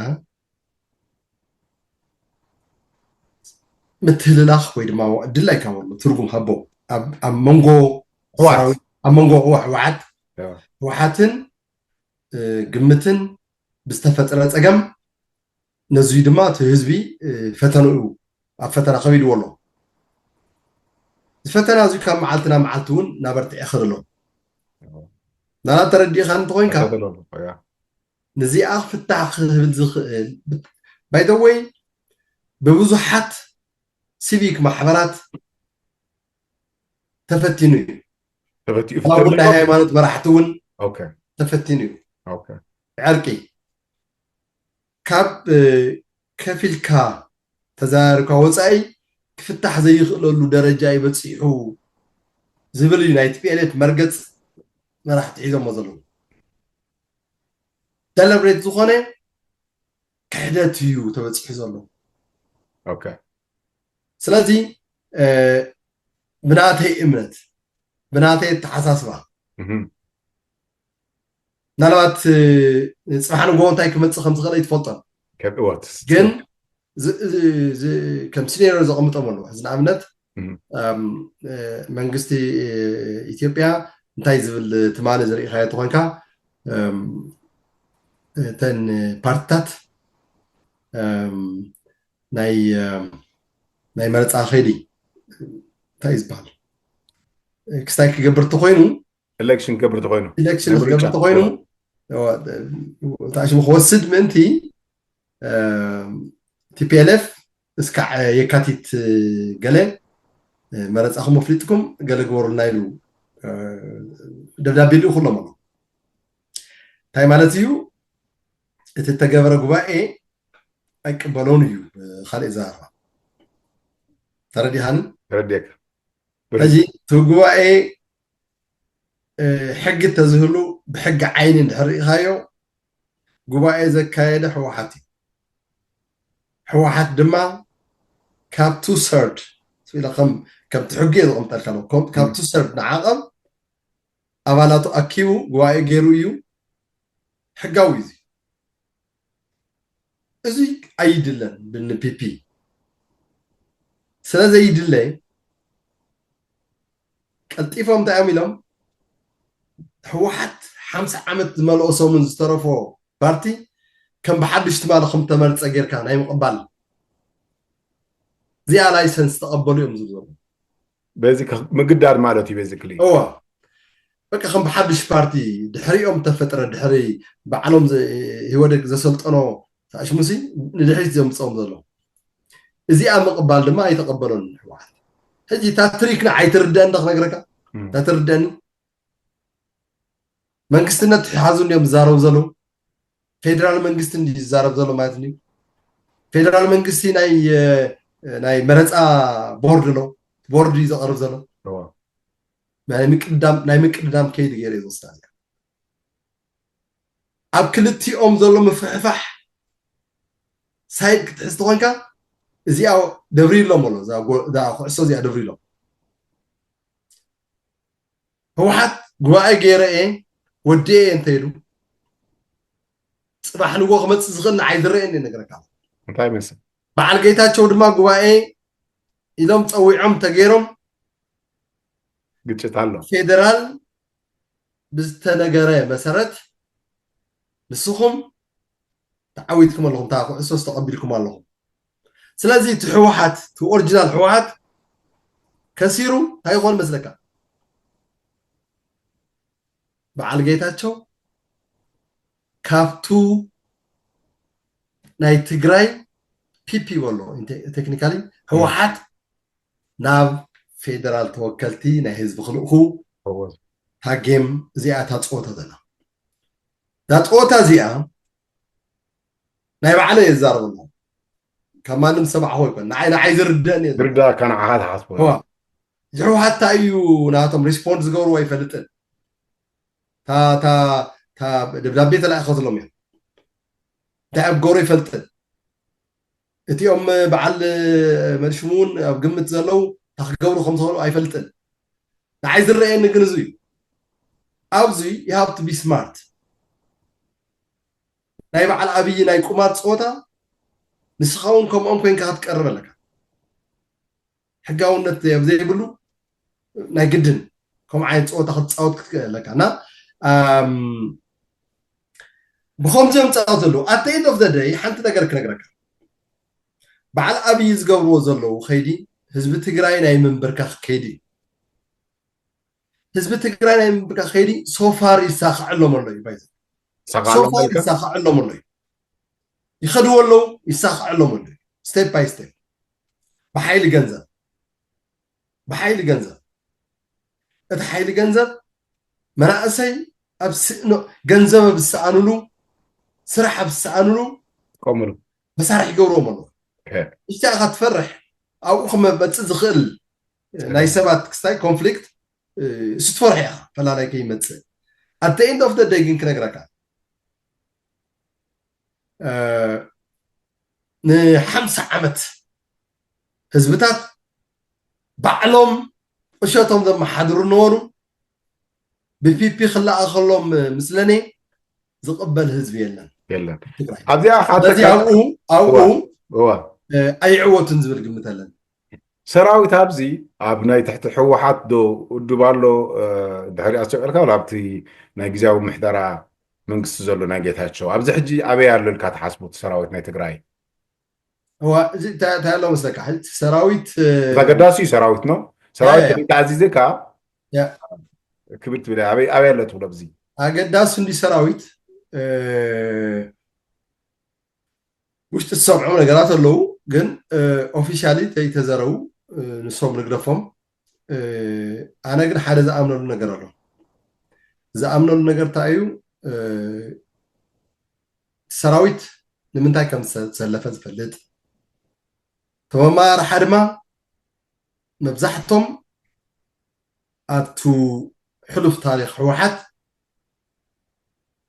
ምትህልላኽ ወይ ድማ ድላይካ ወሎ ትርጉም ሃቦ ኣብ መንጎ ኣብ መንጎ ህወሓት ህወሓትን ግምትን ብዝተፈጥረ ፀገም ነዙይ ድማ እቲ ህዝቢ ፈተንኡ ኣብ ፈተና ከቢድዎ ኣሎ። እዚ ፈተና እዚ ካብ መዓልቲ ናብ መዓልቲ እውን እናበርትዐ ይኸድ ኣሎ። ናላት ተረዲእካ እንተኮይንካ ነዚኣ ክፍታሕ ክህብል ዝኽእል ባይደወይ ብብዙሓት ሲቪክ ማሕበራት ተፈቲኑ እዩ። ናይ ሃይማኖት መራሕቲ እውን ተፈቲኑ እዩ። ዕርቂ ካብ ከፊልካ ተዘራሪብካ ወፃኢ ክፍታሕ ዘይኽእለሉ ደረጃ እዩ በፂሑ ዝብል እዩ ናይ ቲፒኤልኤፍ መርገፂ መራሕቲ ሒዞሞ ዘለዉ። ደለብሬት ዝኾነ ክሕደት እዩ ተበፂሑ ዘሎ። ስለዚ ብናተይ እምነት ብናተይ ኣተሓሳስባ ምናልባት ፅባሕ ንጎ እንታይ ክመፅእ ከም ዝኽእል ኣይትፈልጦን። ግን ከም ሲኔሪዮ ዘቐምጦም ኣለዉ። ሕዚ ንኣብነት መንግስቲ ኢትዮጵያ እንታይ ዝብል ትማሊ ዝርኢኻዮ ተኾንካ እተን ፓርትታት ናይ ናይ መረፃ ኸይዲ እንታይ እዩ ዝበሃል ክስታይ ክገብር ተኮይኑ ኤሌክሽን ክገብር ተኮይኑ ኤሌክሽን ክገብር ተኮይኑ ታሽሙ ክወስድ ምእንቲ ቲፒኤልኤፍ እስካዕ የካቲት ገለ መረፃኹም ኣፍሊጥኩም ገለ ግበሩልና ኢሉ ደብዳቤ ልእኹሎም ኣሎ። እንታይ ማለት እዩ? እቲ እተገበረ ጉባኤ ኣይቅበሎን እዩ። ብካልእ ዘረባ ተረዲኻኒ? ተረዲእካ። ሕጂ እቲ ጉባኤ ሕጊ እንተዝህሉ ብሕጊ ዓይኒ እንድሕር ርኢኻዮ ጉባኤ ዘካየደ ህወሓት እዩ። ህወሓት ድማ ካብ ቱ ሰርድ ከምቲ ሕጊ እየ ዘቐምጠልካ ኣለዉ ካብ ቱ ሰርድ ንዓቐብ ኣባላቱ ኣኪቡ ጉባኤ ገይሩ እዩ። ሕጋዊ እዩ። እዚ ኣይድለን ብንፒፒ ስለ ዘይድለ ቀልጢፎም እንታይ እዮም ኢሎም ህወሓት ሓምሳ ዓመት ዝመልኦ ሰሙን ዝተረፎ ፓርቲ ከም ብሓዱሽ ትማሊ ከም ተመርፀ ጌርካ ናይ ምቕባል እዚኣ ላይሰንስ ተቐበሉ እዮም ዝብሉ ዘለዉ። በዚ ምግዳድ ማለት እዩ ቤዚክሊ። እዋ በቃ ከም ብሓዱሽ ፓርቲ ድሕሪኦም ተፈጥረ ድሕሪ ባዕሎም ኢህወደግ ዘሰልጠኖ ታሽሙሲ ንድሕሪት ዘምፅኦም ዘሎ እዚኣ ምቕባል ድማ ኣይተቐበሎን ህወሓት። ሕጂ እታ ትሪክና ኣይትርደአን ዶ ክነግረካ? እታ ትርደአኒ መንግስትነት ሓዙ እንዲዮም ዝዛረቡ ዘለዉ። ፌደራል መንግስቲ እንዲ ዝዛረብ ዘሎ ማለት እዩ። ፌደራል መንግስቲ ናይ ናይ መረፃ ቦርድ ኣሎ። ቦርድ እዩ ዘቐርብ ዘሎ። ናይ ምቅዳም ናይ ምቅዳም ከይዲ ገይረ ዝወስዳ እያ። ኣብ ክልቲኦም ዘሎ ምፍሕፋሕ ሳይድ ክትሕዝ ተኾንካ እዚኣ ደብሪሎም ኣሎ። እዛ ኩዕሶ እዚኣ ደብሪሎም። ህወሓት ጉባኤ ገይረ እየ ወዲኤ እየ እንተኢሉ ፅባሕ ንጎ ክመፅእ ዝኽእል ንዓይ ዝረአየኒ እየ ነገረካ። እንታይ ይመስል? በዓል ጌታቸው ድማ ጉባኤ ኢሎም ፀዊዖም ተገይሮም ግጭት ኣሎ። ፌደራል ብዝተነገረ መሰረት ንስኹም ተዓዊትኩም ኣለኹም፣ እታ ኩዕሶ ዝተቐቢልኩም ኣለኹም። ስለዚ እቲ ህወሓት እቲ ኦሪጂናል ህወሓት ከሲሩ እንታይ ይኾን መስለካ? በዓል ጌታቸው ካብቱ ናይ ትግራይ ፒፒ በሎ ቴክኒካሊ ህወሓት ናብ ፌደራል ተወከልቲ ናይ ህዝቢ ክልእኹ እታ ጌም እዚኣ እታ ፀወታ ዘላ እዛ ፀወታ እዚኣ ናይ ባዕለ የዛረበሎም ካብ ማንም ሰማዕኹ ይኮን ንዓይ ንዓይ ዝርደእን እየ ዝርዳእካ ንዓኻ ትሓስቦ እዋ። እዚ ህወሓት እንታይ እዩ ናቶም ሪስፖንድ ዝገብርዎ ኣይፈልጥን። እታ እታ እታ ደብዳቤ ተላኢኸትሎም እዮም። እንታይ ኣብ ገብሮ ይፈልጥን። እቲኦም በዓል መልሽሙ እውን ኣብ ግምት ዘለዉ እንታይ ክገብሩ ከም ዝኽእሉ ኣይፈልጥን። ንዓይ ዝረኣየኒ ግን እዚ እዩ። ኣብዚ you have to be smart። ናይ በዓል ኣብይ ናይ ቁማር ፀወታ ንስኻ እውን ከምኦም ኮይንካ ክትቀርብ ኣለካ። ሕጋውነት ኣብ ዘይብሉ ናይ ግድን ከምኡ ዓይነት ፀወታ ክትፃወት ክትክእል ኣለካ እና ብከምዚ እዮም ፃወት ዘለዉ ኣተ ኤንድ ኦፍ ዘ ደይ ሓንቲ ነገር ክነግረካ በዓል ኣብይ ዝገብርዎ ዘለዉ ከይዲ ህዝቢ ትግራይ ናይ ምንብርካክ ከይዲ እዩ ህዝቢ ትግራይ ናይ ምንብርካክ ከይዲ ሶፋር ይሳኽዐሎም ኣሎ እዩ ባይዘ ሶፋር ይሳኽዐሎም ኣሎ እዩ ይኸድዎ ኣለዉ ይሳኽዐሎም ኣሎ እዩ ስቴፕ ባይ ስቴፕ ብሓይሊ ገንዘብ ብሓይሊ ገንዘብ እቲ ሓይሊ ገንዘብ መናእሰይ ኣብ ገንዘብ ኣብ ዝሰኣኑሉ ስራሕ ኣብ ዝሰኣኑሉ ቆምሉ መሳርሒ ይገብርዎም ኣለዉ እሽቲ ኢኻ ትፈርሕ ኣብኡ ክመፅእ ዝኽእል ናይ ሰባት ክስታይ ኮንፍሊክት እሱ ትፈርሕ ኢኻ ፈላላይ ከይመፅእ ኣተ ኤንድ ኦፍ ደይ ግን ክነግረካ ንሓምሳ ዓመት ህዝብታት ባዕሎም ቁሸቶም ዘመሓድሩ ነበሩ ብፒፒ ክለኣኸሎም ምስለኔ ዝቕበል ህዝቢ የለን የለን ኣብዚኣ ስለዚ ኣብኡ ኣብኡ ኣይዕወቱን ዝብል ግምት ኣለን ሰራዊት ኣብዚ ኣብ ናይ ትሕቲ ህወሓት ዶ ውድብ ኣሎ ድሕሪ ኣስጨቀልካ ኣብቲ ናይ ግዜያዊ ምሕደራ መንግስቲ ዘሎ ናይ ጌታቸው ኣብዚ ሕጂ ኣበይ ኣሎ ኢልካ ትሓስቡ እቲ ሰራዊት ናይ ትግራይ እዋ እዚ እንታይ ኣሎ መስለካ ሕጂ ሰራዊት ኣገዳሲ እዩ ሰራዊት ነው ሰራዊት ተኣዚዝካ ክብል ትብል ኣበይ ኣበይ ኣሎ ትብሎ ኣብዚ ኣገዳሲ እንዲ ሰራዊት ውሽጢ ዝሰምዖም ነገራት ኣለዉ ግን ኦፊሻሊ ተይተዘረቡ ንሶም ንግደፎም ኣነ ግን ሓደ ዝኣምነሉ ነገር ኣሎ ዝኣምነሉ ነገር እንታይ እዩ ሰራዊት ንምንታይ ከም ዝተሰለፈ ዝፈልጥ ተመማራሓ ድማ መብዛሕቶም ኣብቱ ሕሉፍ ታሪክ ህወሓት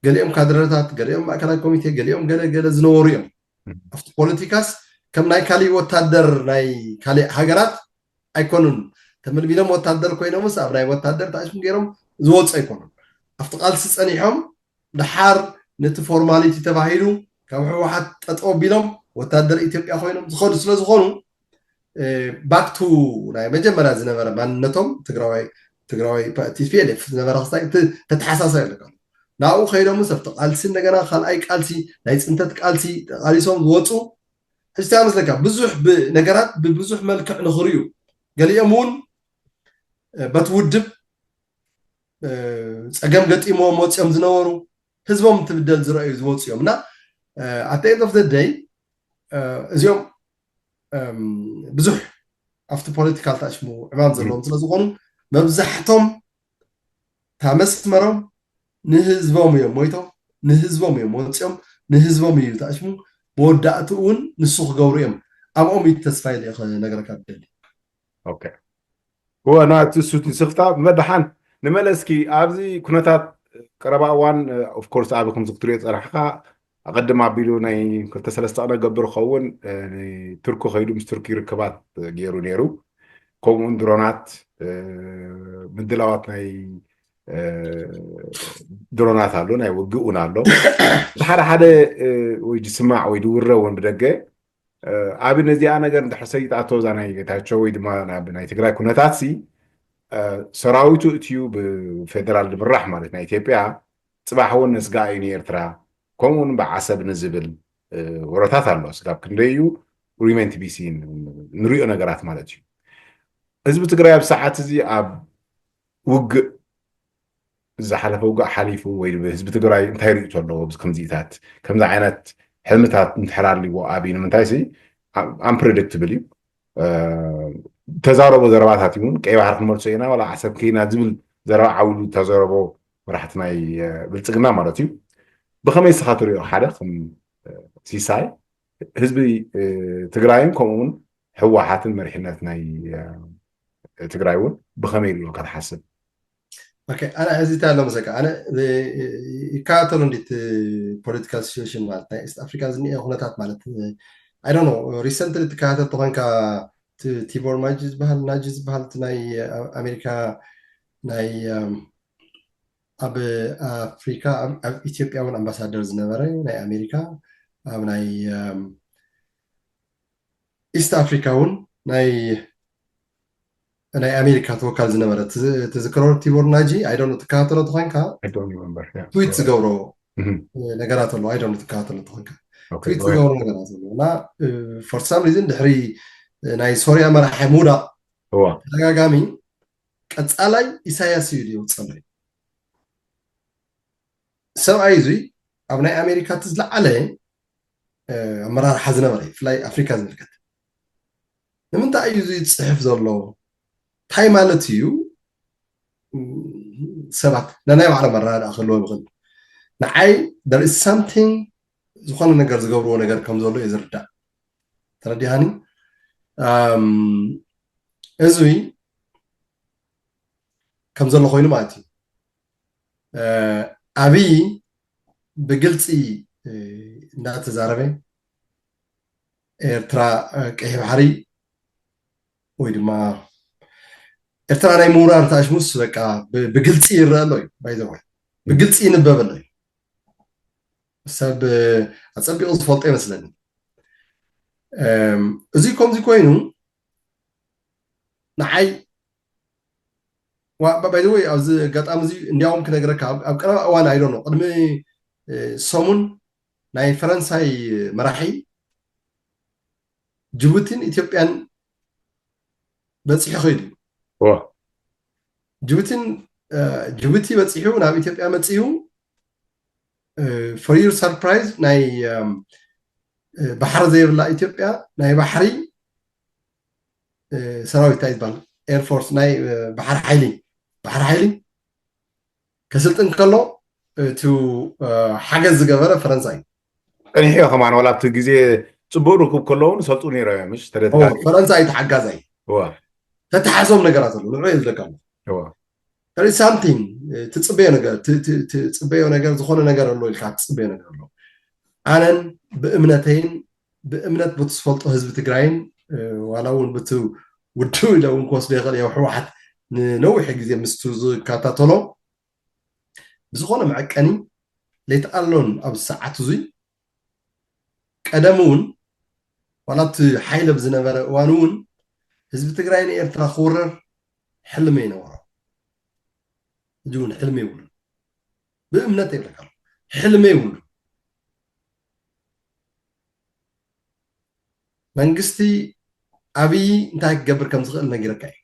ገሊኦም ካድረታት ገሊኦም ማእከላይ ኮሚቴ ገሊኦም ገለ ገለ ዝነበሩ እዮም ኣብቲ ፖለቲካስ ከም ናይ ካሊእ ወታደር ናይ ካሊእ ሃገራት ኣይኮኑን ተመልሚሎም ወታደር ኮይኖምስ ኣብ ናይ ወታደር ታሽም ገይሮም ዝወፁ ኣይኮኑን ኣብቲ ቃልሲ ፀኒሖም ደሓር ነቲ ፎርማሊቲ ተባሂሉ ካብ ህወሓት ጠጠው ቢሎም ወታደር ኢትዮጵያ ኮይኖም ዝኸዱ ስለ ዝኾኑ ባክቱ ናይ መጀመርያ ዝነበረ ማንነቶም ትግራዋይ ትግራዋይ ቲፒኤልኤፍ ዝነበረ ክስታይ ተተሓሳሳቢ ኣለካ ናብኡ ከይዶምስ ኣብቲ ቃልሲ እንደገና ካልኣይ ቃልሲ ናይ ፅንተት ቃልሲ ተቃሊሶም ዝወፁ ሕዝታ መስለካ ብዙሕ ነገራት ብብዙሕ መልክዕ ንኽርእዩ ገሊኦም እውን በቲ ውድብ ፀገም ገጢሞም ወፂኦም ዝነበሩ ህዝቦም ትብደል ዝረኣዩ ዝመፁ እዮም እና ኣተ ኤንድ ኦፍ ደይ እዚኦም ብዙሕ ኣብቲ ፖለቲካል ታሽሙ ዕማም ዘለዎም ስለዝኾኑ መብዛሕቶም ታመስመሮም ንህዝቦም እዮም ሞይቶም፣ ንህዝቦም እዮም ወፂኦም፣ ንህዝቦም እዩ ታሽሙ። መወዳእትኡ እውን ንሱ ክገብሩ እዮም። ኣብኦም እዩ ተስፋ ኢለ ነገረካ ደሊ። እወ ናቲ ሱቲ ስኽታ መድሓን ንመለስኪ ኣብዚ ኩነታት ቀረባ እዋን ኦፍኮርስ ኣብ ከም ክትሪኦ ፀናሕካ ኣቐድም ኣቢሉ ናይ ክልተ ሰለስተ ቅነ ገብር ኸውን ቱርኪ ከይዱ ምስ ቱርኪ ርክባት ገይሩ ነይሩ። ከምኡውን ድሮናት ምድላዋት ናይ ድሮናት ኣሎ፣ ናይ ውግእ እውን ኣሎ። ሓደ ሓደ ወይ ዝስማዕ ወይ ዝውረ እውን ብደገ ኣብ ነዚኣ ነገር እንድሕር ሰይጣቶ እዛ ናይ ጌታቸው ወይ ድማ ናይ ትግራይ ኩነታት ሲ ሰራዊቱ እትዩ ብፌደራል ዝምራሕ ማለት ናይ ኢትዮጵያ ፅባሕ እውን ንስጋእ እዩ ንኤርትራ ከምኡውን ብዓሰብ ንዝብል ወረታት ኣሎ። ስጋብ ክንደይ እዩ ሪሜንት ቢሲ ንሪኦ ነገራት ማለት እዩ። ህዝቢ ትግራይ ኣብ ሰዓት እዚ ኣብ ውግእ ዝሓለፈ ውግእ ሓሊፉ ወይ ህዝቢ ትግራይ እንታይ ርእይቶ ኣለዎ? ከምዚታት ከምዚ ዓይነት ሕልምታት እንድሕር ኣልዎ ኣብይ ንምንታይ ሲ ኣምፕሬዲክትብል እዩ። ተዛረቦ ዘረባታት እውን ቀይ ባሕሪ ክንመልሶ ኢና ዋላ ዓሰብ ከይና ዝብል ዘረባ ዓውሉ ተዘረቦ መራሕቲ ናይ ብልፅግና ማለት እዩ። ብኸመይ ስኻ ትሪኦ ሓደ ከም ሲሳይ ህዝቢ ትግራይን ከምኡውን ህወሓትን መሪሕነት ናይ ትግራይ እውን ብኸመይ ኢሉ ከተሓስብ? ኣነ ሕዚ እንታይ ኣሎ መሰካ ኣነ ይከታተሉ እንዲት ፖለቲካል ሲቹዌሽን ማለት ናይ ኢስት ኣፍሪካ ዝኒአ ኩነታት ማለት ኣይ ዶንት ኖ ሪሰንትሊ ትከታተል ተኾንካ ቲቦር ማጂ ዝበሃል ናጂ ዝበሃል ናይ ኣሜሪካ ናይ ኣብ ኣፍሪካ ኣብ ኢትዮጵያ እውን ኣምባሳደር ዝነበረ ናይ ኣሜሪካ ኣብ ናይ ኢስት ኣፍሪካ እውን ናይ ናይ ኣሜሪካ ተወካል ዝነበረ ትዝክሮ ቲቦር ናጂ ኣይ ዶንት ኖ ትከታተሎ ተኾንካ ትዊት ዝገብሮ ነገራት ኣሎ ኣይ ዶንት ኖ ትከታተሎ ተኾንካ ትዊት ዝገብሮ ነገራት ኣሎ እና ፎር ሳም ሪዝን ድሕሪ ናይ ሶሪያ መራሒ ምውዳቕ ተደጋጋሚ ቀፃላይ ኢሳያስ እዩ ዝውፀሎ ሰብኣይ እዙይ ኣብ ናይ ኣሜሪካ እቲ ዝለዓለ ኣመራርሓ ዝነበረ ብፍላይ ኣፍሪካ ዝምልከት ንምንታይ እዩ እዚ ዝፅሕፍ ዘሎ እንታይ ማለት እዩ ሰባት ነናይ ባዕሎም ኣረዳድኣ ክህልዎም ይኽእል ንዓይ there is something ዝኾነ ነገር ዝገብርዎ ነገር ከም ዘሎ እዩ ዝርዳእ ተረዲሃኒ እዙይ ከም ዘሎ ኮይኑ ማለት እዩ ኣብይ ብግልፂ እንዳተዛረበ ኤርትራ ቀይሕ ባሕሪ ወይ ድማ ኤርትራ ናይ ምውራር ተኣሽሙስ በቃ ብግልፂ ይረአ ኣሎ እዩ ባይዘወይ ብግልፂ ይንበብ ኣሎ እዩ ሰብ ኣፀቢቑ ዝፈልጦ ይመስለኒ እዚ ከምዚ ኮይኑ ንዓይ ባይዘወይ ኣብዚ ኣጋጣሚ እዚ እንዲያውም ክነግረካ ኣብ ቀረባ እዋን ኣይዶ ነው ቅድሚ ሰሙን ናይ ፈረንሳይ መራሒ ጅቡቲን ኢትዮጵያን በፂሑ ከይዱ እዩ ጅቡቲን ጅቡቲ በፂሑ ናብ ኢትዮጵያ መፅኡ for your surprise ናይ ባሕሪ ዘይብላ ኢትዮጵያ ናይ ባሕሪ ሰራዊት እንታይ ዝበሃል ኤርፎርስ ናይ ባሕሪ ሓይሊ ባሕሪ ሓይሊ ከስልጥን ከሎ እቲ ሓገዝ ዝገበረ ፈረንሳይ እዩ ቀኒሕዮ ከማን ዋላ ኣብቲ ግዜ ፅቡቅ ርክብ ከለውን ሰልጡ ነይሮ እዮም ምሽ ተደትካ ፈረንሳይ ተሓጋዛይ ተተሓዞም ነገራት ኣሎ ንዑ ዝለካ ኣሎ ሳምቲንግ ትፅበዮ ነገር ትፅበዮ ነገር ዝኾነ ነገር ኣሎ ኢልካ ትፅበዮ ነገር ኣሎ ኣነን ብእምነተይን ብእምነት ብትዝፈልጦ ህዝቢ ትግራይን ዋላ እውን ብቲ ውድብ ኢለ እውን ክወስዶ ይኽእል እየ ህወሓት ንነዊሕ ግዜ ምስቱ ዝከታተሎ ብዝኾነ መዐቀኒ ለይተኣሎን ኣብ ሰዓት እዙይ ቀደም እውን ዋላ እቲ ሓይል ኣብ ዝነበረ እዋን እውን ህዝቢ ትግራይ ንኤርትራ ክውረር ሕልሚ ይነበሮ ሕጂ እውን ሕልሚ ይብሉ ብእምነት የብለካ ሕልሚ ይብሉ መንግስቲ ኣብይ እንታይ ክገብር ከም ዝኽእል ነጊረካ እዩ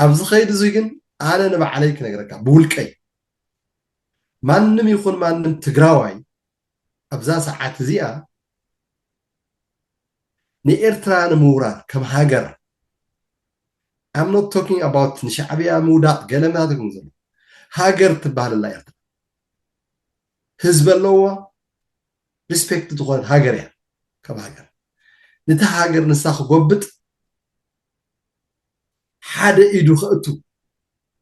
ኣብዚ ኸይድ እዙይ ግን ኣነ ንባዕለይ ክነግረካ ብውልቀይ ማንም ይኹን ማንም ትግራዋይ ኣብዛ ሰዓት እዚኣ ንኤርትራ ንምውራር ከም ሃገር I'm not talking about ንሻዕብያ ምውዳቕ ገለ ምናት ይኹን ዘሎ ሃገር ትበሃለላ ኤርትራ ህዝቢ ኣለዋ ሪስፔክት ዝኾነት ሃገር እያ ከም ሃገር ነቲ ሃገር ንሳ ክጎብጥ ሓደ ኢዱ ክእቱ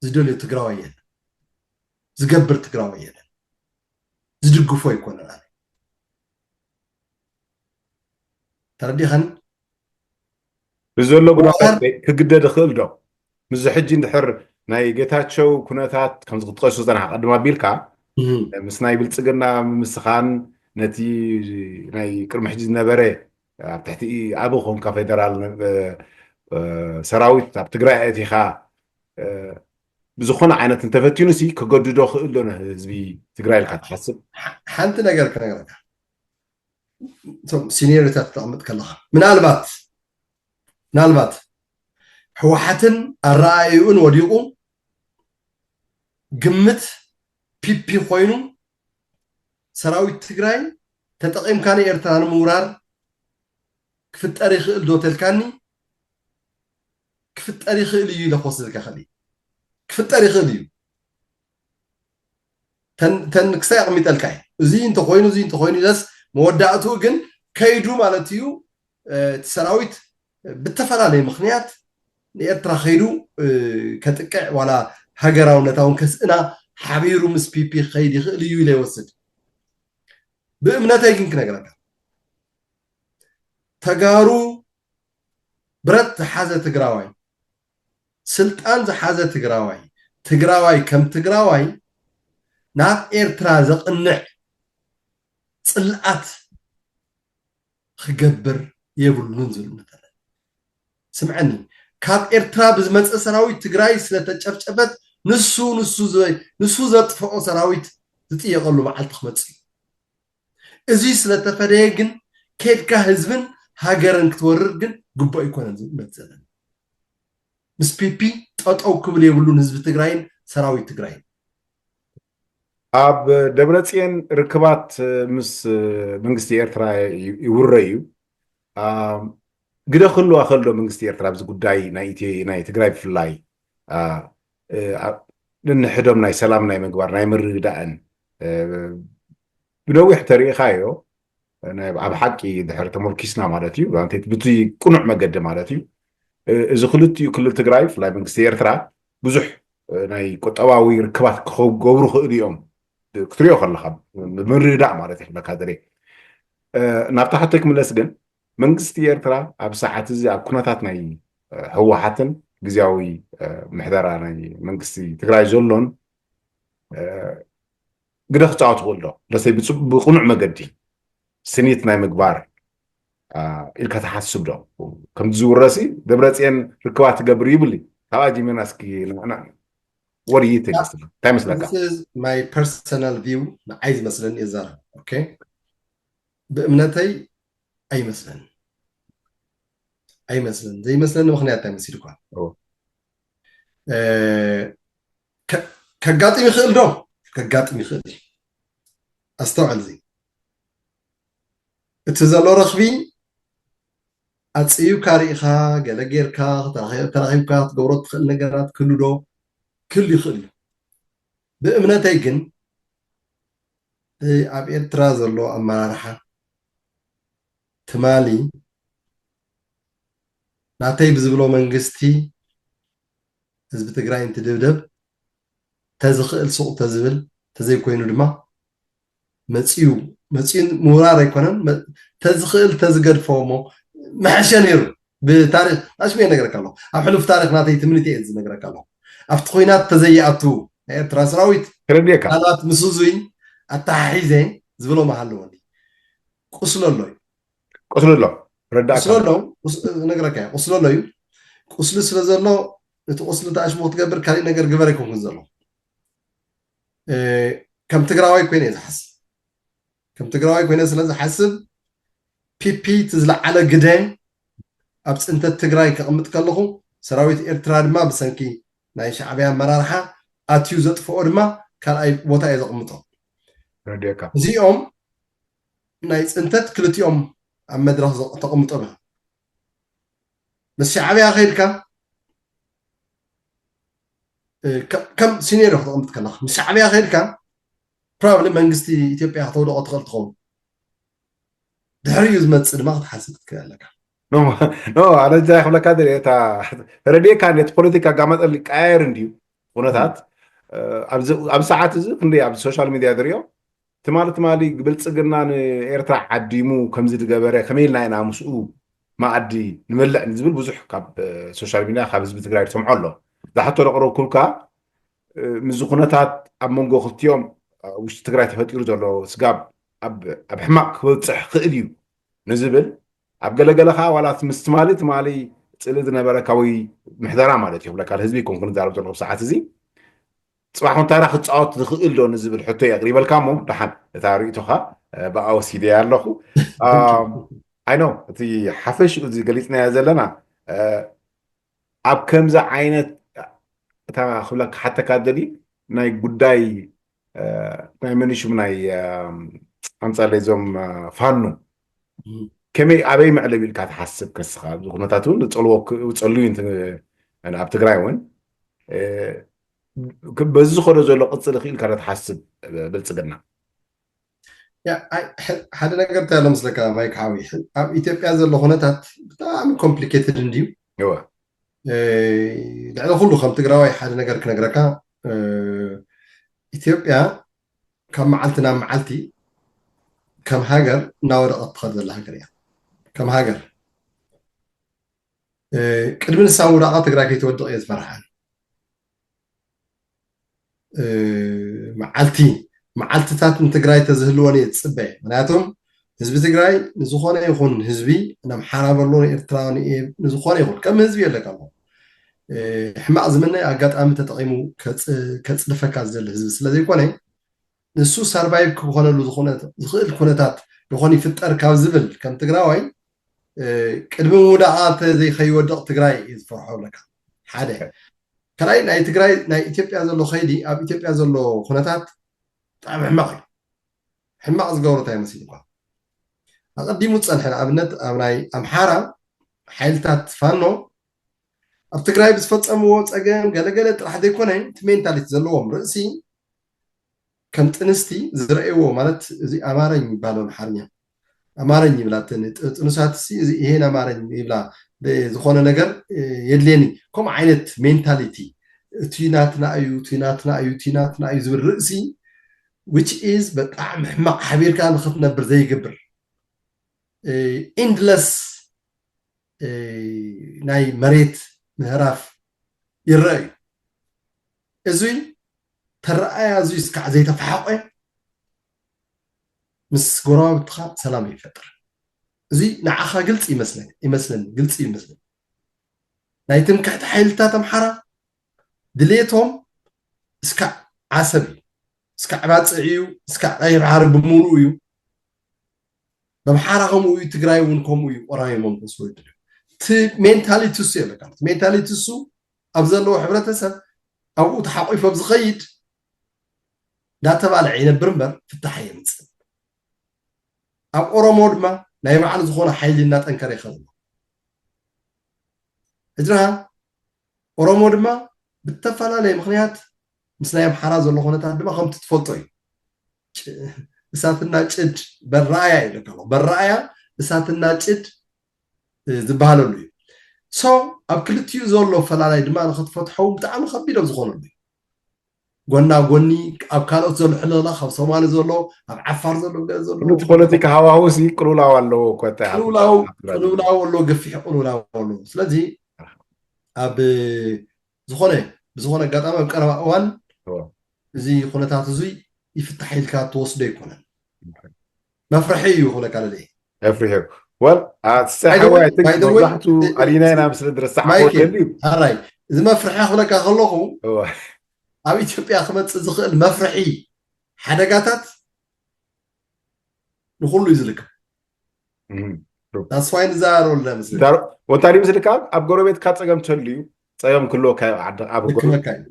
ዝደልዮ ትግራዋይ የለን ዝገብር ትግራዋይ የለን ዝድግፎ ኣይኮነን ኣነ ተረዲኸን ብዘሎ ጉዳት ክግደድ ይኽእል ዶ ምስዚ ሕጂ እንድሕር ናይ ጌታቸው ኩነታት ከምዚ ክትጠቅሱ ዝፀናሕ ቀድም ኣቢልካ ምስ ናይ ብልፅግና ምስኻን ነቲ ናይ ቅድሚ ሕጂ ዝነበረ ኣብ ትሕቲ ኣበ ኮንካ ፌደራል ሰራዊት ኣብ ትግራይ ኣእቲኻ ብዝኾነ ዓይነት እንተፈቲኑ ሲ ክገድዶ ክእል ዶ ንህዝቢ ትግራይ ኢልካ ትሓስብ ሓንቲ ነገር ክነግረካ እቶም ሲኒየርታት ተቐምጥ ከለኻ ምናልባት ምናልባት ህወሓትን ኣረኣእዩን ወዲቑ ግምት ፒፒ ኮይኑ ሰራዊት ትግራይ ተጠቒምካ ንኤርትራ ንምውራር ክፍጠር ይኽእል ዶ ተልካኒ ክፍጠር ይኽእል እዩ ኢለ ክወስደልካ ይኽእል እዩ ክፍጠር ይኽእል እዩ ተን ክሳይ ኣቕሚጠልካ እዩ እዚ እንተኮይኑ እዚ እንተኮይኑ ኢለስ መወዳእትኡ ግን ከይዱ ማለት እዩ እቲ ሰራዊት ብተፈላለየ ምክንያት ንኤርትራ ከይዱ ከጥቅዕ ዋላ ሃገራውነታውን ከስእና ሓቢሩ ምስ ፒፒ ከይድ ይኽእል እዩ ኢለ ይወስድ ብእምነተይ ግን ክነግረካ ተጋሩ ብረት ዝሓዘ ትግራዋይ ስልጣን ዝሓዘ ትግራዋይ ትግራዋይ ከም ትግራዋይ ናብ ኤርትራ ዘቕንዕ ፅልኣት ክገብር የብሉን ዝብል መተለ ስምዐኒ ካብ ኤርትራ ብዝመፀ ሰራዊት ትግራይ ስለተጨፍጨፈት ንሱ ንሱ ዘጥፍኦ ሰራዊት ዝጥየቀሉ መዓልቲ ክመፅእ እዩ እዚ ስለተፈደየ ግን ከድካ ህዝብን ሃገርን ክትወርር ግን ግቡእ ኣይኮነን ዝብል እምነት ዘለኒ ምስ ፒፒ ጠጠው ክብል የብሉን ህዝቢ ትግራይን ሰራዊት ትግራይን ኣብ ደብረፅየን ርክባት ምስ መንግስቲ ኤርትራ ይውረ እዩ ግደ ክህልዋ ከልዶ መንግስቲ ኤርትራ ኣብዚ ጉዳይ ናይ ትግራይ ብፍላይ ንንሕዶም ናይ ሰላም ናይ ምግባር ናይ ምርግዳእን ብነዊሕ ተሪኢኻዮ ኣብ ሓቂ ድሕር ተመርኪስና ማለት እዩ ብቲ ቅኑዕ መገዲ ማለት እዩ እዚ ክልቲኡ ክልል ትግራይ ብፍላይ መንግስቲ ኤርትራ ብዙሕ ናይ ቁጠባዊ ርክባት ክገብሩ ክእሉ እዮም ክትሪኦ ከለካ ብምርዳእ ማለት ይሕለካ ዝርኢ ናብታ ሕቶይ ክምለስ ግን መንግስቲ ኤርትራ ኣብ ሰዓት እዚ ኣብ ኩነታት ናይ ህወሓትን ግዜያዊ ምሕደራ ናይ መንግስቲ ትግራይ ዘሎን ግደ ክፃወት ክእል ዶ ለሰይ ብቅኑዕ መገዲ ስኒት ናይ ምግባር ኢልካ ትሓስብ ዶ ከምቲ ዝውረሲ ደብረፅየን ርክባት ትገብር ይብል ካብኣ ጅሜና እስኪ ንዕና ወር ይትግስቲ እንታይ መስለካ my personal view ንዓይ ዝመስለኒ እዛረብ okay ብእምነተይ ኣይመስለንን ኣይመስለንን ዘይመስለኒ ምክንያት እንታይ መሲልኳ ከጋጥም ይኽእል ዶ ከጋጥም ይኽእል እዩ ኣስተውዕል እዚ እቲ ዘሎ ረኽቢ ኣፅዩካ ርኢኻ ገለ ጌርካ ተራኺብካ ክትገብሮ ትኽእል ነገራት ክህሉ ዶ ክህሉ ይኽእል እዩ ብእምነተይ ግን ኣብ ኤርትራ ዘሎ ኣመራርሓ ትማሊ ናተይ ብዝብሎ መንግስቲ ህዝቢ ትግራይ እንትድብደብ ተዝኽእል ሱቕ ተዝብል ተዘይኮይኑ ድማ መፅዩ መፅዩ ምውራር ኣይኮነን ተዝኽእል ተዝገድፎ እሞ መሐሸ ነይሩ ብታሪክ ኣሽመ ነገረካ ኣለኹ ኣብ ሕሉፍ ታሪክ ናተይ ትምኒት እየ ዝነግረካ ኣለኹ ኣብቲ ኮይናት ተዘይኣቱ ናይ ኤርትራ ሰራዊት ተረዲእካ ምናልባት ምስ እዙይ ኣተሓሒዘ ዝብሎ መሃለወኒ ቁስሎ ኣሎ እዩ ቁስሎ ኣሎ ረዳእካ ቁስሎ ኣሎ ነገረካ ቁስሎ ኣሎ እዩ ቁስሊ ስለ ዘሎ እቲ ቁስሊ ተኣሽሙ ክትገብር ካሊእ ነገር ግበር ኣይኮንኩን ዘሎ ከም ትግራዋይ ኮይነ እየ ዝሓስብ ከም ትግራዋይ ኮይነ ስለ ዝሓስብ ፒፒ እቲ ዝለዓለ ግደ ኣብ ፅንተት ትግራይ ከቕምጥ ከለኹ ሰራዊት ኤርትራ ድማ ብሰንኪ ናይ ሻዕብያ ኣመራርሓ ኣትዩ ዘጥፍኦ ድማ ካልኣይ ቦታ እየ ዘቕምጦ እዚኦም ናይ ፅንተት ክልቲኦም ኣብ መድረክ ተቐምጦም እዮም ምስ ሻዕብያ ከይድካ ከም ሲኔሪዮ ክተቐምጥ ከለካ ምስ ሻዕብያ ከይድካ ፕሮባብሊ መንግስቲ ኢትዮጵያ ክተውደቆ ትኽእል ትኸውን። ድሕሪኡ ዝመፅእ ድማ ክትሓስብ ክትክእል ኣለካ። ኖ ኣነ እንታይ ክብለካ ደልየ እታ ረድኤካ ነቲ ፖለቲካ ጋመጠል ቀያየር እንድዩ ኩነታት ኣብ ሰዓት እዚ ክንደይ ኣብ ሶሻል ሚድያ ዝሪኦ ትማሊ ትማሊ ብልፅግና ንኤርትራ ዓዲሙ ከምዚ ዝገበረ ከመይ ኢልና ኢና ምስኡ መኣዲ ንበልዕ ዝብል ብዙሕ ካብ ሶሻል ሚድያ ካብ ህዝቢ ትግራይ ዝሰምዖ ኣሎ። ዝሓቶ ዘቕረብኩልካ ምስዚ ኩነታት ኣብ መንጎ ክልቲኦም ውሽጢ ትግራይ ተፈጢሩ ዘሎ ስጋብ ኣብ ሕማቕ ክበፅሕ ክእል እዩ ንዝብል ኣብ ገለገለ ከዓ ዋላ ምስ ትማሊ ትማሊ ፅልኢ ዝነበረካ ወይ ምሕደራ ማለት እዩ ክብለካ ህዝቢ ይኮንኩ ንዛረብ ዘለኹ ሰዓት እዚ ፅባሕ ወንታራ ክፃወት ዝኽእል ዶ ንዝብል ሕቶ የቕሪበልካ እሞ ደሓን እታ ርእቶኻ ብኣወሲደ ኣለኹ። ኣይኖ እቲ ሓፈሽኡ እዚ ገሊፅናዮ ዘለና ኣብ ከምዚ ዓይነት እታ ክብለካ ሓተካ ደሊ ናይ ጉዳይ ናይ መን ሽም ናይ ኣምፃለይ እዞም ፋኖ ከመይ ኣበይ መዕለቢ ኢልካ ትሓስብ ከስኻ እዚ ኩነታት እውን ዝፀልዎ ዝፀልዩ ኣብ ትግራይ እውን በዚ ዝኸዶ ዘሎ ቅፅል ክኢልካ ዶ ትሓስብ ብልፅግና ሓደ ነገር እንታይ ኣሎ ምስለካ ማይክ ሓዊ ኣብ ኢትዮጵያ ዘሎ ኩነታት ብጣዕሚ ኮምፕሊኬትድ እንድዩ ልዕሊ ኩሉ ከም ትግራዋይ ሓደ ነገር ክነግረካ ኢትዮጵያ ካብ መዓልቲ ናብ መዓልቲ ከም ሃገር እናወደቐት ትኸድ ዘላ ሃገር እያ ከም ሃገር ቅድሚ ንሳ ምውዳቓ ትግራይ ከይትወድቕ እየ ዝፈርሓን መዓልቲ መዓልትታት ንትግራይ ተዝህልወን እየ ዝፅበ ምክንያቱም ህዝቢ ትግራይ ንዝኾነ ይኹን ህዝቢ ንኣምሓራ በሎ ንኤርትራ ንዝኾነ ይኹን ከም ህዝቢ የለካ ኣሎ ሕማቕ ዝምነ ኣጋጣሚ ተጠቒሙ ከፅድፈካ ዝደሊ ህዝቢ ስለዘይኮነ ንሱ ሰርቫይቭ ክኾነሉ ዝኽእል ኩነታት ይኾን ይፍጠር ካብ ዝብል ከም ትግራዋይ ቅድሚ ምውዳቓ እንተዘይከይወድቕ ትግራይ እዩ ዝፈርሖ ብለካ ሓደ ካልኣይ ናይ ትግራይ ናይ ኢትዮጵያ ዘሎ ከይዲ ኣብ ኢትዮጵያ ዘሎ ኩነታት ብጣዕሚ ሕማቕ እዩ ሕማቕ ዝገብሮ እንታይ መስል እኳ ኣቐዲሙ ዝፀንሐ ንኣብነት ኣብ ናይ ኣምሓራ ሓይልታት ፋኖ ኣብ ትግራይ ብዝፈፀምዎ ፀገም ገለገለ ጥራሕ ዘይኮነ እቲ ሜንታሊቲ ዘለዎም ርእሲ ከም ጥንስቲ ዝረእይዎ ማለት እዚ ኣማረኝ ይባል ኣምሓርኛ ኣማረኝ ይብላ ጥንሳት ሲ እዚ ይሄን ኣማረኝ ይብላ ዝኾነ ነገር የድልየኒ ከምኡ ዓይነት ሜንታሊቲ እቲ ናትና እዩ እቲ ናትና እዩ እቲ ናትና እዩ ዝብል ርእሲ which is በጣዕሚ ሕማቕ ሓቢርካ ንክትነብር ዘይገብር endless ናይ መሬት ምህራፍ ይረአ እዩ እዙይ ተረኣያ እዙይ እስካዕ ዘይተፈሓቆ ምስ ጎረባብትኻ ሰላም ይፈጥር እዙይ ንዓኻ ግልፂ ይመስለኒ ይመስለኒ ግልፂ ይመስለኒ ናይ ትምክሕቲ ሓይልታት ኣምሓራ ድሌቶም እስካዕ ዓሰብ እዩ እስካዕ ባፅዕ እዩ እስካዕ ቀይሕ ባሕሪ ብምሉኡ እዩ በምሓራ ከምኡ እዩ ትግራይ እውን ከምኡ እዩ ኦራዮሞም ተስወድል እቲ ሜንታሊቲ እሱ የለካ እቲ ሜንታሊቲ እሱ ኣብ ዘለዎ ሕብረተሰብ ኣብኡ ተሓቂፎም ዝኸይድ እንዳተባልዐ ይነብር እምበር ፍታሕ የምፅእ ኣብ ኦሮሞ ድማ ናይ ባዕሉ ዝኾነ ሓይሊ እናጠንከረ ይኸል ኣሎ ሕጅራ ኦሮሞ ድማ ብተፈላለየ ምክንያት ምስ ናይ ኣምሓራ ዘሎ ኩነታት ድማ ከምቲ ትፈልጦ እዩ እሳትና ጭድ በረኣያ ይብለካ በረኣያ እሳትና ጭድ ዝበሃለሉ እዩ so ኣብ ክልቲኡ ዘሎ ፈላላይ ድማ ንክትፈትሐው ብጣዕሚ ከቢዶም ዝኾነሉ እዩ ጎና ጎኒ ኣብ ካልኦት ዘሎ ሕለላ ካብ ሶማሊ ዘሎ ኣብ ዓፋር ዘሎ ገለ ዘሎ እቲ ፖለቲካ ሃዋህውሲ ቅልውላው ኣለዎ እኮ እንታይ ቅልውላው ቅልውላው ኣሎ ገፊሕ ቅልውላው ኣሎ ስለዚ ኣብ ዝኾነ ብዝኾነ ኣጋጣሚ ኣብ ቀረባ እዋን እዚ ኩነታት እዙይ ይፍታሕ ኢልካ ትወስዶ ኣይኮነን መፍርሒ እዩ ክብለካ ደልየ መፍርሒ እዩ ወል ኣትሰሓዋይ ትግ መብዛሕቱ ኣሊና ኢና ምስ ድረሳ ሓወተል እዩ ሓራይ እዚ መፍርሒ ክብለካ ከለኹ ኣብ ኢትዮጵያ ክመፅእ ዝኽእል መፍርሒ ሓደጋታት ንኩሉ እዩ ዝልክም ታስፋይ ንዛረበሉ ናይ ምስል ወታዲ ምስልካ ኣብ ጎረቤትካ ፀገም ተልዩ ፀገም ክሎ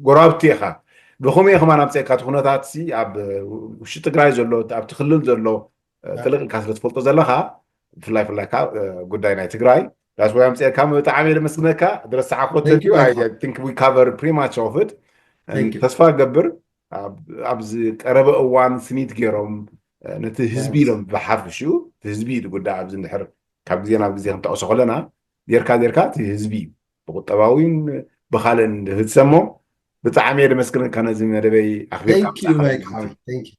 ጎረባብቲ ኢኻ ብኸመይ ከማን ኣምፀካ እቲ ኩነታት ኣብ ውሽጢ ትግራይ ዘሎ ኣብቲ ክልል ዘሎ ጥልቕ ኢልካ ስለ ትፈልጦ ዘለኻ ብፍላይ ፍላይካ ጉዳይ ናይ ትግራይ that's why ኣምፅኤካ ብጣዕሚ እየ ደመስግነካ። ዝረሳዕኮ Thank you, I Michael. think we cover pretty much of it. Thank you. ተስፋ ገብር ኣብ- ኣብዚ ቀረበ እዋን ስኒት ገይሮም ነቲ ህዝቢ Right. ኢሎም ብሓፍሽኡ እቲ ህዝቢ እዩ ዝጉዳእ። ኣብዚ እንድሕር ካብ ግዜ ናብ ግዜ ክንጠቕሶ ከለና ጌርካ ጌርካ እቲ ህዝቢ እዩ ብቁጠባዊን ብካልእን ዝህሰሞ። ብጣዕሚ እየ ደመስግነካ ነዚ መደበይ ኣኽቢርካ Thank you, ምጻእካ Mike. ማለት እዩ። Thank you.